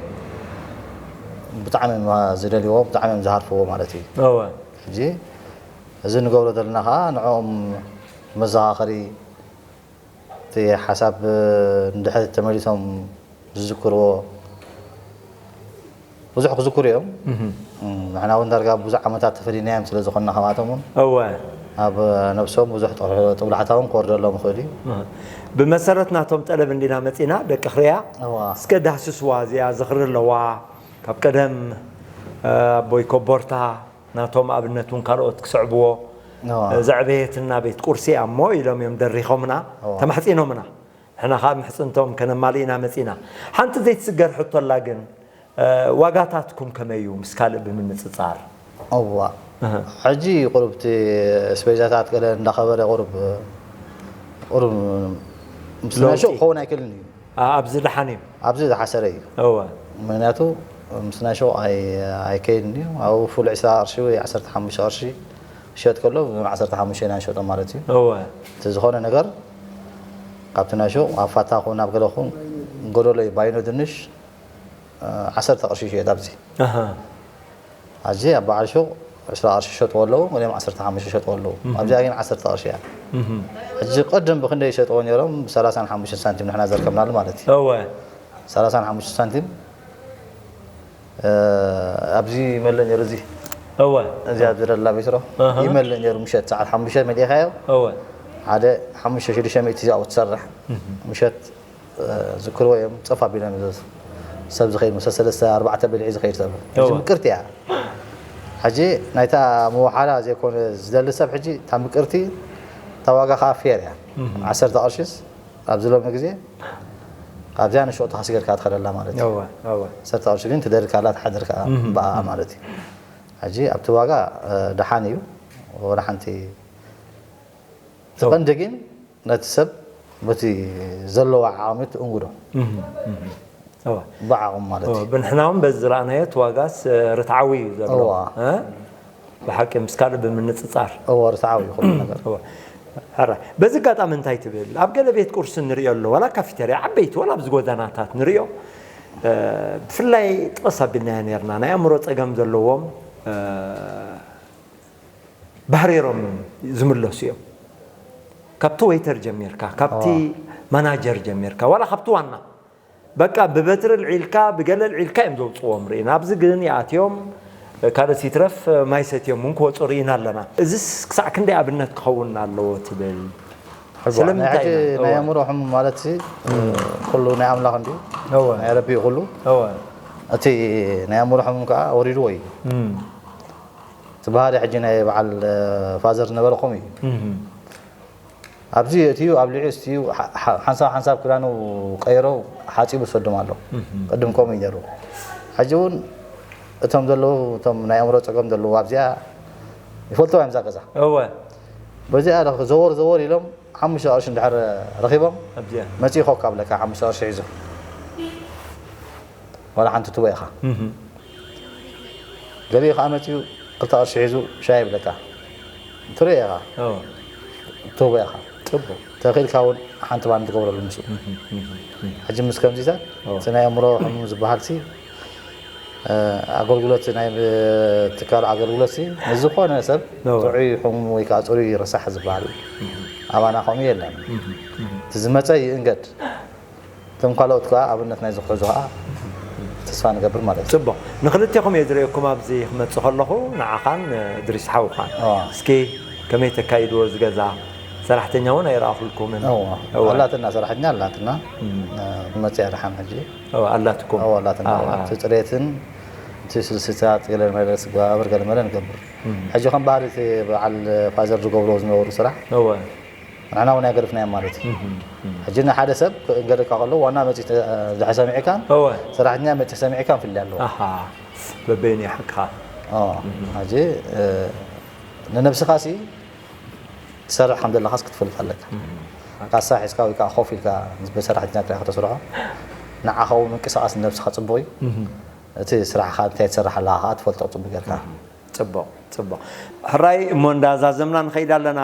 ብጣዕሚ እዮም ዝደልይዎ ብጣዕሚ እዮም ዝሃርፍዎ ማለት እዩ። እወ። ሕጂ እዚ ንገብሮ ዘለና ከዓ ንዕኦም መዘኻኸሪ እቲ ሓሳብ ንድሕሪት ተመሊሶም ዝዝክርዎ ብዙሕ ክዝክሩ እዮም። ንሕና እውን ዳርጋ ብዙሕ ዓመታት ተፈሊናዮም ስለ ዝኾንና ካብኣቶም እውን እወ ኣብ ነብሶም ብዙሕ ጥብላሕታ እውን ክወርደሎም ይኽእል እዩ። ብመሰረት ናቶም ጠለብ እንዲና መፂና ደቂ ክርያ እዋ እስከ ዳህስስዋ እዚኣ ዝኽሪ ኣለዋ ካብ ቀደም ኣቦይ ኮቦርታ ናቶም ኣብነት እውን ካልኦት ክስዕብዎ እዋ ዘዕበየትና ቤት ቁርሲ እያ እሞ ኢሎም እዮም ደሪኾምና እዋ ተማሕፂኖምና። ንሕና ከዓ ምሕፅንቶም ከነማልእ ኢና መፂና። ሓንቲ ዘይትስገር ሕቶ ኣላ ግን ዋጋታትኩም ከመይ እዩ ምስ ካልእ ብምንፅፃር? እዋ ሕጂ ቁሩብ እቲ ስፔዛታት ገለ እንዳኸበረ ቁሩብ ቁሩብ ምስ ናይ ሹቕ ክኸውን ኣይክእልን እዩ። ኣብዚ ደሓን እዩ። ኣብዚ ዝሓሰረ እዩ። እወ ምክንያቱ ምስ ናይ ሹቕ ኣይከይድን እዩ። ኣብኡ ፉል ዕስራ ቅርሺ ወይ ዓሰርተ ሓሙሽተ ቅርሺ ክሸጥ ከሎ ብ ዓሰርተ ሓሙሽተ ኢና ንሸጦ ማለት እዩ። እወ እቲ ዝኾነ ነገር ካብቲ ናይ ሹቕ ኣብ ፋታ ኹን ኣብ ገለ ኹን ጎደሎ እዩ ባይኖ ድንሽ ዓሰርተ ቅርሺ ይሽየጥ ኣብዚ። ኣሃ። ኣብዚ ኣብ በዓል ሹቕ ዕስራ ቅርሺ ይሸጥዎ ኣለዉ፣ ገሊኦም ዓሰርተ ሓሙሽተ ይሸጥዎ ኣለዉ። ኣብዚኣ ግን ዓሰርተ ቅርሺ እያ። ሕጂ ቅድም ብክንደይ ይሸጥዎ ነይሮም? ብ ሰላሳን ሓሙሽተን ሳንቲም ንሕና ዘርከብናሉ ማለት እዩ። እወ። ሰላሳን ሓሙሽተ ሳንቲም ኣብዚ ይመልእ ነይሩ። እዚ እወ። እዚ ኣብዚ ደላ ቤትሮ ኣሃ። ይመልእ ነይሩ። ምሸት ሰዓት ሓሙሽተ መሊእኻዮ እወ። ሓደ ሓሙሽተ ሽዱሽተ ሚእቲ እዚኣ ትሰርሕ። ምሸት ዝክርዎ እዮም። ፀፍ ኣቢሎም እዮም ሰብ ዝኸይድ መሰ ሰለስተ ኣርባዕተ በሊዑ ዝኸይድ ሰብ ሕጂ እወ። ምቅርቲ እያ። ሕጂ ናይታ መወሓላ ዘይኮነ ዝደሊ ሰብ ሕጂ እታ ምቅርቲ እታ ዋጋ ከዓ ፌር እያ። ዓሰርተ ቅርሽስ ኣብዚ ሎሚ ግዜ ካብዚኣ ንሸጡ ካስገድካ ትኸደላ ማለት እዩ። እወ፣ እወ። ዓሰርተ ቅርሺ ግን ትደርካላ ትሓድርካ እም፣ ብኣ እም። ማለት እዩ። ሕጂ ኣብቲ ዋጋ እ፣ ደሓን እዩ። ወላ ሓንቲ እቲ እወ። ቀንዲ ግን ነቲ ሰብ በቲ ዘለዎ ዓቕሚ ትእንግዶ። እም፣ እም። እወ። ብዓቕሙ ማለት እወ፣ እዩ። ብንሕና እውን በዚ ዝረኣናዮ እቲ ዋጋስ እ፣ ርትዓዊ እዩ ዘሎ። እወ። እ? ብሓቂ ምስ ካልእ ብምንፅፃር እዎ ርትዓዊ እዩ ኩሉ ነገር። እዎ። ሕራይ በዚ ኣጋጣሚ እንታይ ትብል? ኣብ ገለ ቤት ቁርሲ ንሪኦ ኣሎ ዋላ ካፊተርያ ዓበይቲ ዋላ ኣብዚ ጎደናታት ንሪኦ። ብፍላይ ጥቕስ ኣቢልናዮ ነርና ናይ ኣእምሮ ፀገም ዘለዎም ባህሪሮም ዝምለሱ እዮም። ካብቲ ወይተር ጀሚርካ ካብቲ ማናጀር ጀሚርካ ዋላ ካብቲ ዋና በቃ ብበትሪ ኣልዒልካ ብገለ ኣልዒልካ እዮም ዘውፅዎም ርኢና። ኣብዚ ግን ይኣትዮም ካልኦት ይትረፍ ማይ ሰትዮም እውን ክወፁ ርኢና ኣለና። እዚስ ክሳዕ ክንደይ ኣብነት ክኸውን ኣለዎ ትብል? ስለምንታይ ናይ ሕጂ ኢና? ናይ እወ። ኣእምሮ ሕሙም ማለት ሲ ኩሉ ናይ ኣምላኽ እንዲ እወ። ናይ ረቢ እዩ ኩሉ። እወ። እቲ ናይ ኣእምሮ ሕሙም ከዓ ወሪድዎ እዩ። እም። እቲ ባህሪ ሕጂ ናይ በዓል ፋዘር ዝነበረ ከምኡ እዩ። እም። ኣብዚ እትዩ ኣብሊዑ ስትዩ ሓ- ሓ- ሓንሳብ ሓንሳብ ክዳኑ ቀይሮ ሓፂቡ ዝሰዶም ኣሎ። እም። ቅድም ከምኡ እዩ ነሩ። ሕጂ እውን እቶም ዘለዉ እቶም ናይ ኣእምሮ ፀገም ዘለዉ ኣብዚኣ ይፈልጥዋ እዮም እዛ ገዛ። እወ። በዚኣ ረኽ- ዘወር ዘወር ኢሎም ሓሙሽተ ቅርሺ እንድሕር ረኺቦም ኣብዚኣ። መፂኡ ኮካ ብለካ ሓሙሽተ ቅርሺ ሒዙ ዋላ ሓንቲ ትቦ ኢኻ። እም። ገሊኡ ከዓ መፂኡ ክልተ ቅርሺ ሒዙ ሻይ ይብለካ። ትርኢ ኢኻ። እወ። ትህቦ ኢኻ። ፅቡቅ። ተኺልካ እውን ሓንቲ ባን ትገብረሉ ምስኡ። እም። ሕጂ ምስ ከምዚታት እወ። እቲ ናይ ኣእምሮ ሕሙም ዝበሃል ሲ ኣገልግሎት ናይ ትካል ኣገልግሎት ሲ ንዝኾነ ሰብ እወ። ጥዑይ ሕሙም ወይ ከዓ ፅሩይ ረሳሕ ዝበሃል እዩ። ኣባና ከምኡ የለን። እቲ ዝመፀ ይእንገድ። እቶም ካልኦት ከዓ ኣብነት ናይ ዝሕዙ ከዓ ተስፋ ንገብር ማለት እዩ። ፅቡቕ። ንክልቴኹም እየ ዝርእየኩም ኣብዚ ክመፅእ ከለኹ፣ ንዓኻን እድሪስ ሓውኻን። እዋ። እስኪ ከመይ ተካይድዎ እዚ ገዛ? ሰራሕተኛ እውን ኣይረኣኹልኩምን። እዋ። እዋ። ኣላትና፣ ሰራሕተኛ ኣላትና። እም። እ፣ ትመፅእ እያ ደሓን ሕጂ። እዋ፣ ኣላትኩም። እዋ፣ ኣላትና። ኣሃ። እቲ ፅሬትን እቲ ስልስታት ገለ መለ ስጋብር ገለ መለ ንገብር። እም። ሕጂ ከም ባህሪ እቲ በዓል ፋዘር ዝገብርዎ ዝነበሩ ስራሕ እወ። ንሕና እውን ኣይገደፍናዮም ማለት እዩ። እም፣ እም። ሕጂ ንሓደ ሰብ ክእንገደካ ከሎ ዋና መፂ ተ- ድሕሪ ሰሚዕካን እወ። ሰራሕተኛ መፂ ሰሚዕካን ፍልይ ኣለዎ። ኣሃ። በበይኑ ይሓቅኻ። ኦ፣ ሕጂ እ፣ ንነብስኻ ሲ ትሰርሕ ከም ዘለኻስ ክትፈልጥ ኣለካ። እም። ካሳ ሒዝካ ወይ ከዓ ኮፍ ኢልካ በሰራሕተኛ ጥራይ ከተስርሖ ንዓኻ እውን ምንቅስቃስ ንነብስኻ ፅቡቕ እዩ። እም። እቲ ስራሕኻ እንታይ ትሰርሕ ኣለኻ ከዓ ትፈልጦ ፅቡቕ ጌርካ። እም። ፅቡቕ፣ ፅቡቕ። ሕራይ እሞ እንዳዛዘምና ንኸይድ ኣለና።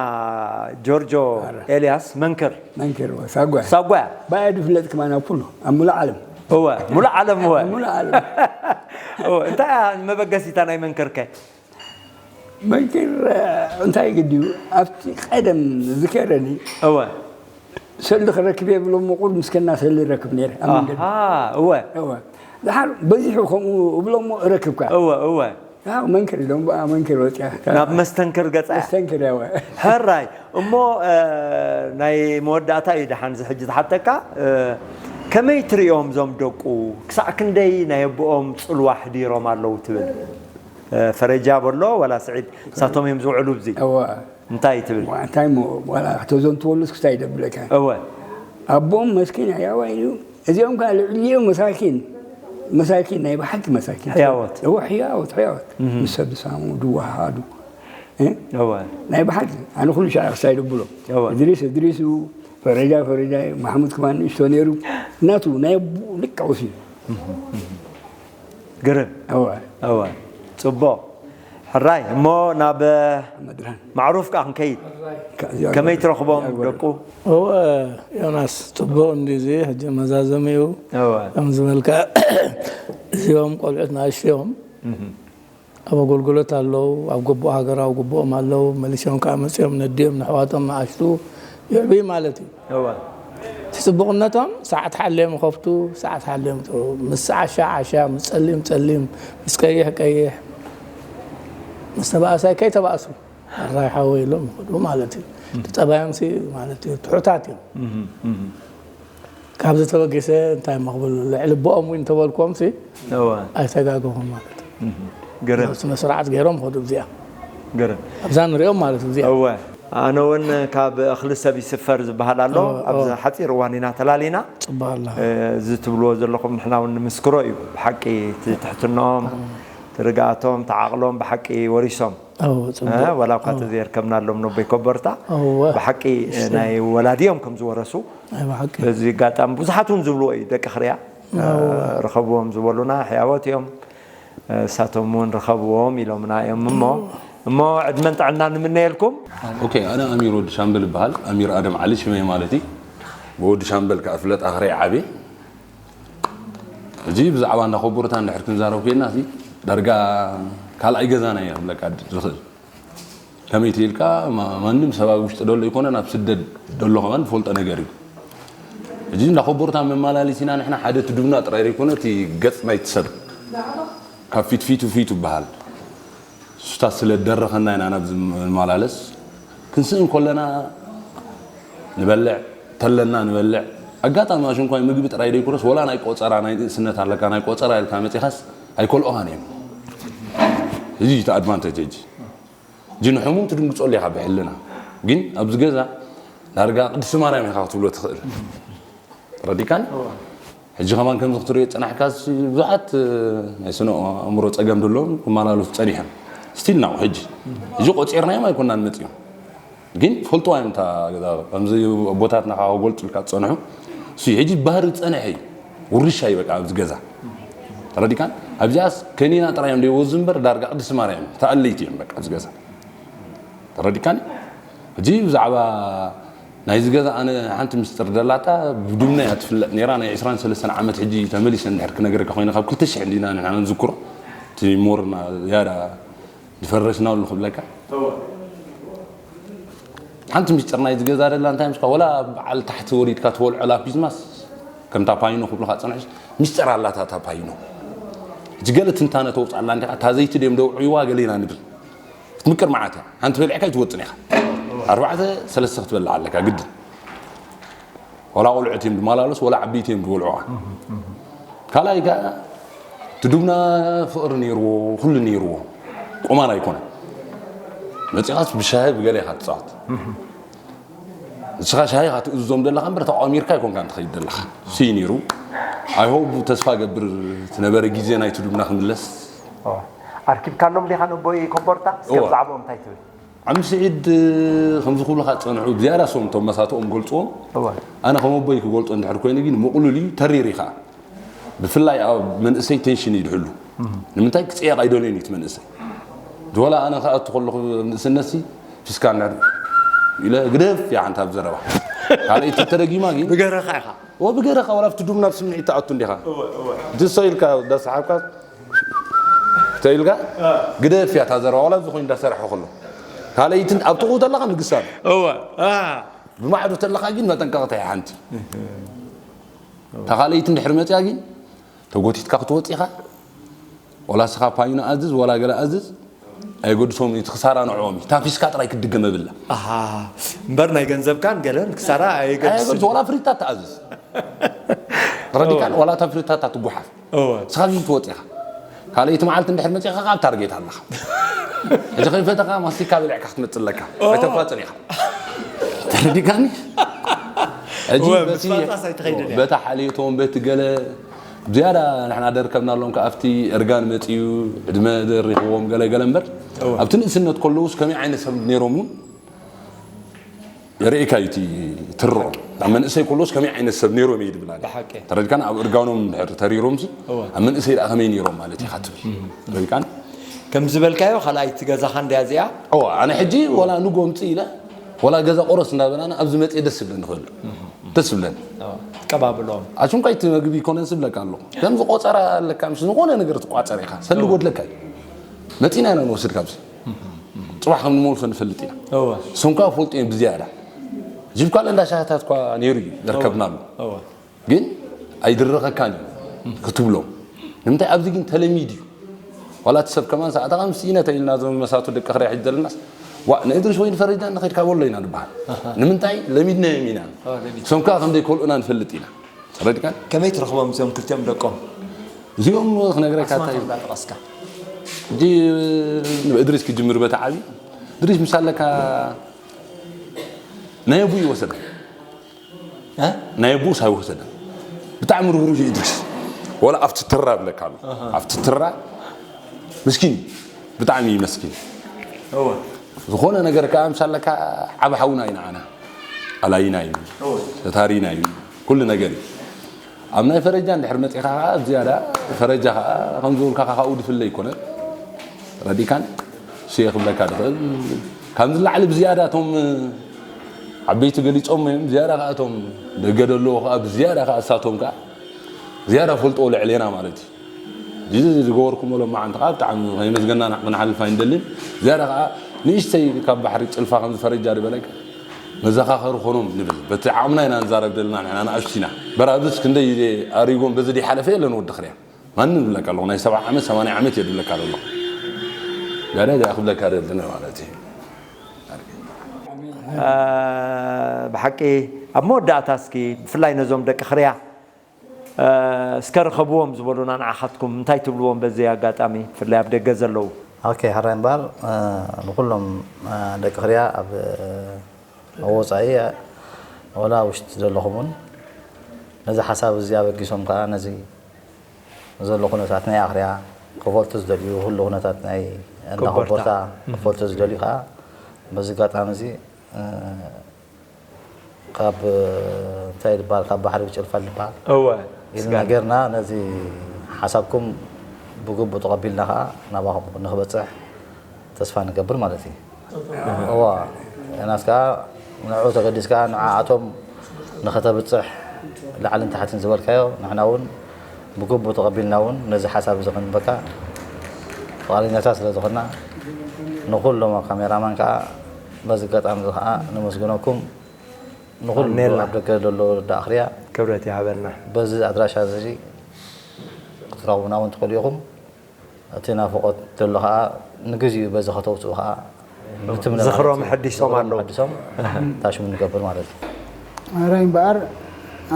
ጆርጆ ኣረ። ኤልያስ መንክር መንክር እወ፣ ሳጓ። ሳጓ። ብኣይ ድፍለጥ ከማን ኣብ ኩሉ፣ ኣብ ሙሉእ ዓለም። እወ፣ ሙሉእ ዓለም እወ። ኣብ ሙሉእ ዓለም። እወ፣ እንታይ እያ መበገሲታ ናይ መንክርከ? መንክር፣ እ፣ እንታይ ግዲ እዩ? ኣብቲ ቀደም ዝከረኒ እወ። ሰልዲ ክረክብ እየ ብሎ እሞ ቁሩብ ምስከና ሰልዲ ይረክብ ነይረ ኣብ መንገዲ። ኣሃ፣ እወ። እወ። ድሓር በዚሑ ከምኡ እብሎ እሞ እረክብካ። እወ፣ እወ። ያው መንክር ኢሎም ብኣ መንክር ወፅያ። ናብ መስተንክር ገፃ እያ። መስተንክር ያወ። ሕራይ፣ እሞ፣ እ፣ ናይ መወዳእታ እዩ ደሓን እዚ ሕጂ ዝሓተካ፣ እ፣ ከመይ ትርእዮም እዞም ደቁ? ክሳዕ ክንደይ ናይ ኣቦኦም ፅልዋ ኣሕዲሮም ኣለዉ ትብል? እ፣ ፈረጃ በሎ ወላ ስዒድ፣ ንሳቶም እዮም ዝውዕሉ ኣብዚ። እወ። እንታይ ትብል? ዋ፣ እንታይ እሞ፣ ዋላ ክተዘንትወሉስ ክስታይ ደብለካ። እወ። ኣቦኦም መስኪን ኣያዋ እዩ። እዚኦም ከዓ ልዕሊኦም መሳኪን፣ መሳኪን፣ ናይ ብሓቂ መሳኪን። ሕያዎት። እወ፣ ሕያዎት፣ ሕያዎት። እህ። ምስ ሰብ ዝሳሙ፣ ዝወሃሃዱ። እ? እወ። ናይ ብሓቂ፣ ኣነ ኩሉ ሻዕ ክስታይ ደብሎ። እወ። እድሪስ፣ እድሪስ እዩ፣ ፈረጃ፣ ፈረጃ እዩ፣ ማሕሙድ ከማን ንእሽቶ ነይሩ። ናቱ፣ ናይ ኣቦኡ ልክዕ ወሲዱ። እህ፣ እህ። ግርም። እወ። እወ። ፅቡቕ። ሕራይ፣ እሞ ናብ መድረን። ማዕሩፍ ከዓ ክንከይድ። ከ-፣ እዚኣ ከመይ ትረኽቦም እዚኣ ደቁ? እወ፣ ዮናስ፣ ፅቡቕ እንዲ እዚ ሕጂ መዛዘሚኡ እወ። ከም ዝበልካ እዚኦም ቆልዑት ንኣሽቱ እዮም። እህ። ኣብ ኣገልግሎት ኣለዉ፣ ኣብ ግቡእ ሃገራዊ ግቡኦም ኣለዉ፣ መሊሶም ከዓ መፂኦም ነዲኦም ንኣሕዋቶም ንኣሽቱ ይዕብዩ ማለት እዩ። እወ። እቲ ፅቡቕነቶም ሰዓት ሓልዮም ይኸፍቱ፣ ሰዓት ሓልዮም ይእትዉ። ምስ ዓሻ ዓሻ፣ ምስ ፀሊም ፀሊም፣ ምስ ቀይሕ ቀይሕ፣ ምስ ተባእሳይ ከይተባእሱ ሕራይ ሓወይ ኢሎም ይኸዱ ማለት እዩ። እቲ ጠባዮም ሲ ማለት እዩ፣ ትሑታት እዮም። እህ፣ እህ። ካብዚ ተበጊሰ እንታይ እሞ ክብል፣ ልዕሊ ኣቦኦም እውን እንተበልኩዎም ሲ እወ። ኣይተጋገኹን ማለት እዩ። እህ። ግርም። ስነ ስርዓት ገይሮም ይኸዱ እዚኣ። ግርም። ኣብዛ ንሪኦም ማለት እዩ እዚኣ። እወ። ኣነ እውን ካብ እኽሊ ሰብ ይስፈር ዝበሃል ኣሎ። እወ፣ ኣብዚ እወ። ሓፂር እዋን ኢና ተላሊና። ፅቡቕ ኣላ። እ፣ እዚ ትብልዎ ዘለኹም ንሕና እውን ንምስክሮ እዩ። ብሓቂ እቲ ትሕትናኦም፣ እቲ ርግኣቶም፣ እቲ ዓቕሎም ብሓቂ ወሪሶም። እወ፣ ፅቡቕ። እ፣ ዋላ እኳ እወ። ተዘየርከብናሎም ነቦይ ኮበርታ። እወ። ብሓቂ እሺ። ናይ ወላዲኦም ከም ዝወረሱ ናይ ብሓቂ። በዚ ኣጋጣሚ ብዙሓት እውን ዝብልዎ እዩ። ደቂ ክርያ፣ እ፣ እወ። ርኸብዎም ዝበሉና ሕያዎት እዮም። እሳቶም እውን ርኸብዎም ኢሎምና እዮም እሞ፣ እሞ ዕድመን ጥዕናን ንምነየልኩም። ኦኬ፣ ኣነ ኣሚር ወዲ ሻምበል እበሃል። ኣሚር ኣደም ዓሊ ሽመይ ማለት እዩ። ብወዲ ሻምበል ከኣ ፍለጥ ኣኽረይ ዓቢ። ሕጂ ብዛዕባ እንዳ ኮቦርታ እንድሕር ክንዛረብ ኮይና፣ እዚ ዳርጋ ካልኣይ ገዛና እያ ክብለካ ዝኽእል። ከመይ ትልካ፣ ማ-፣ ማንም ሰብ ኣብ ውሽጢ ደሎ ኣይኮነን፣ ኣብ ስደት ደሎ ከማን ዝፈልጦ ነገር እዩ። ሕጂ እንዳ ኮቦርታ መመላለሲና ንሕና ሓደ ትድብና ጥራይ ዘይኮነ፣ እቲ ገጽ ናይቲ ሰብ ካብ ፊት ፊቱ ፊቱ ይበሃል። እሱታት ስለ ደረኸና ኢና ናብዚ ንመላለስ። ክንስእን ከለና ንበልዕ፣ ተለና ንበልዕ። ኣጋጣሚ ኣሽንኳይ ምግቢ ጥራይ ደይኮነስ፣ ወላ ናይ ቆጸራ፣ ናይ ንእስነት ኣለካ፣ ናይ ቆጸራ ኢልካ መጺኻስ ኣይኮልኦኻን እዮም። እዚ እዩ እቲ ኣድቫንቴጅ። ሕጂ ንሕሙም ትድንግጸሉ ኢኻ ብሕልና። ግን ኣብዚ ገዛ ዳርጋ ቅድስቲ ማርያም ኢኻ ክትብሎ ትኽእል። ተረዲካን? ሕጂ ከማን ከምዚ ክትሪኦ ዝጸናሕካ ብዙሓት ናይ ስነ ኣእምሮ ጸገም ዘለዎም ክመላለሱ ጸኒሖም። ስቲል ናው ሕጂ። ሕጂ ቆጺርናዮም ኣይኮናን መጺኦም። ግን ፈልጥዋ እዮም እታ ገዛ። ከምዚ ኣቦታትና ካብ ክገልጹልካ ዝጸንሑ። እሱ እዩ። ሕጂ ባህሪ ዝጸንሐ እዩ። ውርሻ እዩ በቃ ኣብዚ ገዛ። ተረዲካን? ኣብዚኣስ ከኒና ጥራይ እዮም ደይወዙ እምበር ዳርጋ ቅድስቲ ማርያም ተኣለይቲ እዮም በቃ ኣብዚ ገዛ። ተረዲካኒ? ሕጂ ብዛዕባ ናይዚ ገዛ ኣነ ሓንቲ ምስጢር ደላታ ብዱምና እያ ትፍለጥ ነይራ። ናይ ዕስራን ሰለስተን ዓመት ሕጂ ተመሊሰ እንድሕር ክነግረካ ኮይነ ካብ ክልተ ሽሕ እንዲና ንሕና ንዝክሮ እቲ ሞርና ዝያዳ ዝፈረስናሉ ክብለካ። ሓንቲ ምስጢር ናይዚ ገዛ ደላ እንታይ ምስካ ወላ በዓል ታሕቲ ወሪድካ ትበልዖ ላፒዝማስ ከምታ ፓይኖ ክብልካ ጸንሕስ ምስጢር ኣላታ እታ ፓይኖ። እቲ ገለ ትንታነ ተውፅኣላ እንዲኻ እታ ዘይቲ ድዮም ደውዕይዋ ገለ ኢና ንብል። ክትምቅር መዓት እያ። ሓንቲ በሊዕካ ኣይትወፅን ኢኻ። ኣርባዕተ ሰለስተ ክትበልዕ ኣለካ ግድን። ወላ ቆልዑት እዮም ዝመላለሱ ወላ ዓበይቲ እዮም ዝበልዑዋ። ካልኣይ ከዓ ትዱብና ፍቕሪ ነይርዎ ኩሉ ነይርዎ። ቁማር ኣይኮነን። መፂኻስ ብሻሂ ብገለ ኢኻ ትፃወት። ንስኻ ሻሂ ኢኻ ትእዝዞም ዘለኻ እምበር ተቋሚርካ ኣይኮንካን ትኸይድ ዘለኻ። ሲ ነይሩ። ኣይሆብ ተስፋ ገብር ትነበረ ግዜ ናይ ትዱብና ክምለስ። ኣርኪብካሎም ዲኻ ነቦይ ኮቦርታ? እስከ ብዛዕባኦም እንታይ ትብል? ዓሚ ስዒድ ከምዚ ክብሉኻ ዝፀንሑ ዝያዳ ሶም እቶም መሳትኦም ገልፅዎም። ኣነ ከም ኣቦይ ክገልፆ እንድሕር ኮይነ ግን ምቕሉል እዩ ተሪር እዩ ከዓ። ብፍላይ ኣብ መንእሰይ ቴንሽን እዩ ድሕሉ። ንምንታይ ክፅየቕ ኣይደልዮን እዩ እቲ መንእሰይ። ዝወላ ኣነ ክኣቱ ከለኹ ንእስነትሲ ፊስካ እንድሕር ኢለ ግደፍ እያ ሓንቲ ኣብ ዘረባ። ካልኣይቲ ተደጊማ ግን ብገረኻ ኢኻ። ወብገረኻ ዋላ ኣብቲ ዱም ናብ ስምዒት ትኣቱ እንዲኻ። ድሶ ኢልካ ዳሰሓብካ ተይልካ ግደፍ እያ እታ ዘረባ ዋላ እዚ ኮይኑ እንዳሰርሐ ከሎ ካልኣይትን ኣብ ጥቕኡ ተለኻ ምግሳል እወ አ ብማዕዶ ተለኻ ግን መጠንቀቕታ እያ ሓንቲ እታ ካልኣይትን ድሕሪ መፅያ ግን ተጎቲትካ ክትወፅ ኢኻ ወላ ስኻ ፓይኖ ኣዝዝ ወላ ገለ ኣዝዝ ኣይጎድሶም እዩ እቲ ክሳራ ንዕኦም እዩ ታፊስካ ጥራይ ክትድገም የብላ ኣሃ እምበር ናይ ገንዘብካን ገለን ክሳራ ኣየገድስን ኣየጎድሶ ወላ ፍሪታት ትኣዝዝ ረዲካን ወላ እታ ፍሪታት ትጉሓፍ እወ ንስኻ ግን ትወፅ ኢኻ ካልኣይቲ መዓልቲ እንድሕር መፂኻ ካብ ታርጌት ኣለኻ ሕጂ ከይፈተኻ ማስቲካ ብልዕካ ክትመፅእ ኣለካ ኣይተፋፅን ኢኻ ተረዲካኒ ሕጂ እወ፣ በቲ- ምስፋጣስ ኣይትኸይድን እያ። በታ ሓልዮቶም በቲ ገለ ዝያዳ ንሕና ደርከብናሎም ከ ኣብቲ እርጋን መፅዩ ዕድመ ደሪኽዎም ገለ ገለ እምበር እወ። ኣብቲ ንእስነት ከለውስ ከመይ ዓይነት ሰብ ነይሮም እውን የርእየካ እዩ እቲ ትርኦም ኣብ መንእሰይ ከሎስ ከመይ ዓይነት ሰብ ነይሮም እዩ ድብል ኣነ ብሓቂ። ተረድካን ኣብ እርጋኖም እንድሕር ተሪሮምሲ እወ። ኣብ መንእሰይ ደኣ ከመይ ነይሮም ማለት ኢኻ ትብል ተረድካን ከም ዝበልካዮ ካልኣይቲ ገዛኻ እንድያ እዚኣ እዋ ኣነ ሕጂ ወላ ንጎምፂ ኢለ ወላ ገዛ ቆረስ እንዳበላና ኣብዚ መፅየ ደስ ዝብለኒ ክብል ደስ ዝብለኒ ትቀባብሎም ኣሽንኳይ እቲ መግቢ ይኮነን ዝብለካ ኣለኹ ከምዚ ቆፀራ ኣለካ ምስ ዝኾነ ነገር ትቋፀር ኢኻ ሰሊ ጎድለካ እዩ መፂና ኢና ንወስድ ካብዚ ፅባሕ ከም ንመልሶ ንፈልጥ ኢና እወ እሶም ከዓ ፈልጡ እዮም ብዝያዳ ጅብካ ለንዳ ሻህታት እኳ ነይሩ እዩ ዘርከብናሉ እወ ግን ኣይድረኸካን እዩ ክትብሎም ንምንታይ ኣብዚ ግን ተለሚድ እዩ ዋላ እቲ ሰብ ከማን ሰዓታ ከም ስኢነ ተኢልና እዞም መሳቱ ደቂ ክሪያ ሕጂ ዘለናስ ዋ ንእድሪስ ወይ ንፈረጃ ንኸይድ ካብ ወሎ ኢና ንበሃል ንምንታይ ለሚድናዮም ኢና እሶም ከዓ ከም ዘይከልኡና ንፈልጥ ኢና ተረዲካን ከመይ ትረኽቦም እዚኦም ክልቲኦም ደቆም እዚኦም ክነግረካ እንታይ ኣስማቶም እንዳጠቐስካ ሕጂ እድሪስ ክጅምር በቲ ዓብዪ እድሪስ ምስ ኣለካ ናይ ኣቡኡ ይወሰድ እ? ናይ ኣቡኡስ ኣይወሰደን ብጣዕሚ ርህሩህ እዩ እድሪስ ወላ ኣብቲ ትራ ብለካ ኣሎ ኣብቲ ትራ ምስኪን እዩ ብጣዕሚ እዩ መስኪን እወ ዝኾነ ነገር ከዓ ምስ ኣለካ ዓብ ሓውና እዩ ንዓና ኣላይና እዩ ተታሪና እዩ ኩሉ ነገር እዩ ኣብ ናይ ፈረጃ እንድሕር መፂኻ ከዓ ብዝያዳ ፈረጃ ከዓ ከም ዝበልካ ካብኡ ድፍለ ኣይኮነን ረዲካን ስየ ክብለካ ድኽእል ካብ ዝላዕሊ ብዝያዳ እቶም ዓበይቲ ገሊፆም እዮም ዝያዳ ከዓ እቶም ደገ ደለዎ ከዓ ብዝያዳ ከዓ እሳቶም ከዓ ዝያዳ ፈልጥዎ ልዕሌና ማለት እዩ እዚ ዝገበርኩሞ ሎማዓንቲ ከዓ ብጣዕሚ ከየመስገና ክንሓልፍ ኣይንደልን ዝያዳ ከዓ ንእሽተይ ካብ ባሕሪ ጭልፋ ከምዚ ፈረጃ ዝበለካ መዘኻኸሪ ኾኖም ንብል በቲ ዓቕምና ኢና ንዛረብ ዘለና ንሕና ንኣሽቱ ኢና በራብስ ክንደይ ኣሪጎም በዚ ድሓለፈ የለን ወዲ ክርያ ማንም ዝብለካ ኣለኹ ናይ ሰብዓ ዓመት ሰማንያ ዓመት እየ ዝብለካ ዘለኹ ገለ ዚኣ ክብለካ ደልነ ማለት እዩ ብሓቂ ኣብ መወዳእታ እስኪ ብፍላይ ነዞም ደቂ ክርያ እስከ ርኸብዎም ዝበሉና ንዓኻትኩም እንታይ ትብልዎም? በዚ ኣጋጣሚ ብፍላይ ኣብ ደገ ዘለዉ። ኦኬ፣ ሕራይ እምበኣር፣ ንኩሎም ደቂ ክርያ ኣብ ወፃኢ ወላ ውሽጢ ዘለኹም እውን ነዚ ሓሳብ እዚ ኣበጊሶም ከዓ ነዚ ዘሎ ኩነታት ናይ ኣኽርያ ክፈልጡ ዝደልዩ፣ ኩሉ ኩነታት ናይ እንዳ ኮቦርታ። ኮቦርታ ክፈልጡ ዝደልዩ ከዓ በዚ ኣጋጣሚ እዚ ካብ እንታይ ይበሃል፣ ካብ ባሕሪ ብጭልፋ ዝበሃል እወ፣ ኢልና ስጋል። ጌርና ነዚ ሓሳብኩም ብግቡእ ተቐቢልና ከዓ ናባኹም ንክበፅሕ ተስፋ ንገብር ማለት እዩ። እዋ፣ ዮናስ ከዓ ንዕኡ ተገዲስካ ንዓኣቶም ንኸተብፅሕ ላዕልን ታሕትን ዝበልካዮ ንሕና እውን ብግቡእ ተቐቢልና እውን ነዚ ሓሳብ እዚ ክንበካ ፍቓደኛታት ስለ ዝኾንና ንኩሎም ካሜራማን ከዓ በዚ ኣጋጣሚ እዚ ከዓ ነመስግነኩም። ንኹሉ ኣሜን። ኣብ ደገ ዘሎ ወለዲ ኣኽርያ ክብረት ይሃበልና። በዚ ኣድራሻ እዚ ክትረኽቡና እውን ትኽእሉ ኢኹም። እቲ ናፍቖት ዘሎ ከዓ ንግዚኡ በዚ ከተውፅኡ ከዓ ዝኽሮም ሕዲሶም ኣለዉ። ሕዲሶም ታሽሙ ንገብር ማለት እዩ። ኣራይ እምበኣር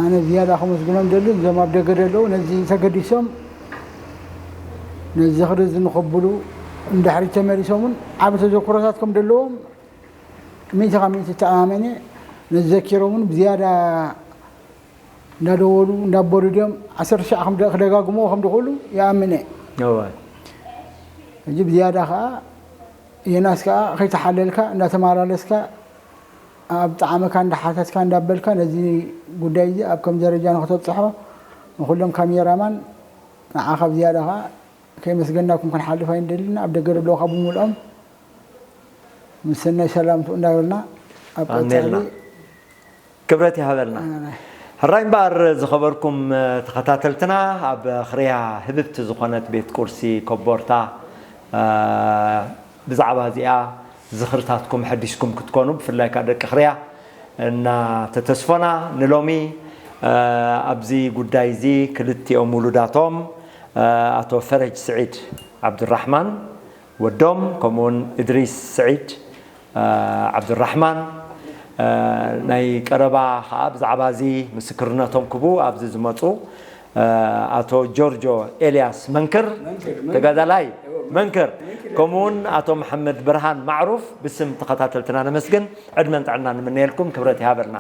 ኣነ ዝያዳ ከመስግኖም ደሊ እዞም ኣብ ደገ ዘለዉ ነዚ ተገዲሶም ነዚ ዝኽሪ እዚ ንኸብሉ እንድሕሪ ተመሊሶም እውን ዓብ ተዘክሮታት ከም ዘለዎም ሚእቲ ካብ ሚእቲ ተኣማመን እየ። ነዚ ዘኪሮም እውን ብዝያዳ እንዳደወሉ እንዳበሉ ድዮም ዓሰርተ ሻዕ ከም ደ- ክደጋግምዎ ከም ድኽእሉ ይኣምን እየ። እወ። ሕጂ ብዝያዳ ከዓ የናስ ከዓ ከይተሓለልካ እንዳተመላለስካ ኣብ ጣዕመካ እንዳሓተትካ እንዳበልካ ነዚ ጉዳይ እዚ ኣብ ከም ደረጃ ንክተብፅሖ ንኩሎም ካሜራማን ንዓኻ ብዝያዳ ከዓ ከይመስገናኩም ክንሓልፍ ኣይንደልን። ኣብ ደገ ዘለዉ ካብ ብምልኦም ምስ ሰናይ ሰላምትኡ እንዳበልና ኣብ ኣሜንና። ቀፃሊ ክብረት ይሃበልና። ኣሜን። ሕራይ እምበኣር ዝኸበርኩም ተኸታተልትና ኣብ ክርያ ህብብቲ ዝኾነት ቤት ቁርሲ ኮቦርታ ብዛዕባ እዚኣ ዝኽርታትኩም ሐዲስኩም ክትኮኑ ብፍላይ ከዓ ደቂ ክርያ እናተተስፎና ንሎሚ ኣብዚ ጉዳይ እዚ ክልቲኦም ውሉዳቶም ኣቶ ፈረጅ ስዒድ ዓብዱራሕማን ወዶም ከምኡውን እድሪስ ስዒድ ዓብዱራሕማን ናይ ቀረባ ከዓ ብዛዕባ እዚ ምስክርነቶም ክቡ ኣብዚ ዝመፁ ኣቶ ጆርጆ ኤልያስ መንክር ተጋዳላይ መንክር ከምኡውን ኣቶ መሓመድ ብርሃን ማዕሩፍ ብስም ተኸታተልትና ነመስግን። ዕድመን ጥዕና ንምነየልኩም። ክብረት ይሃበልና።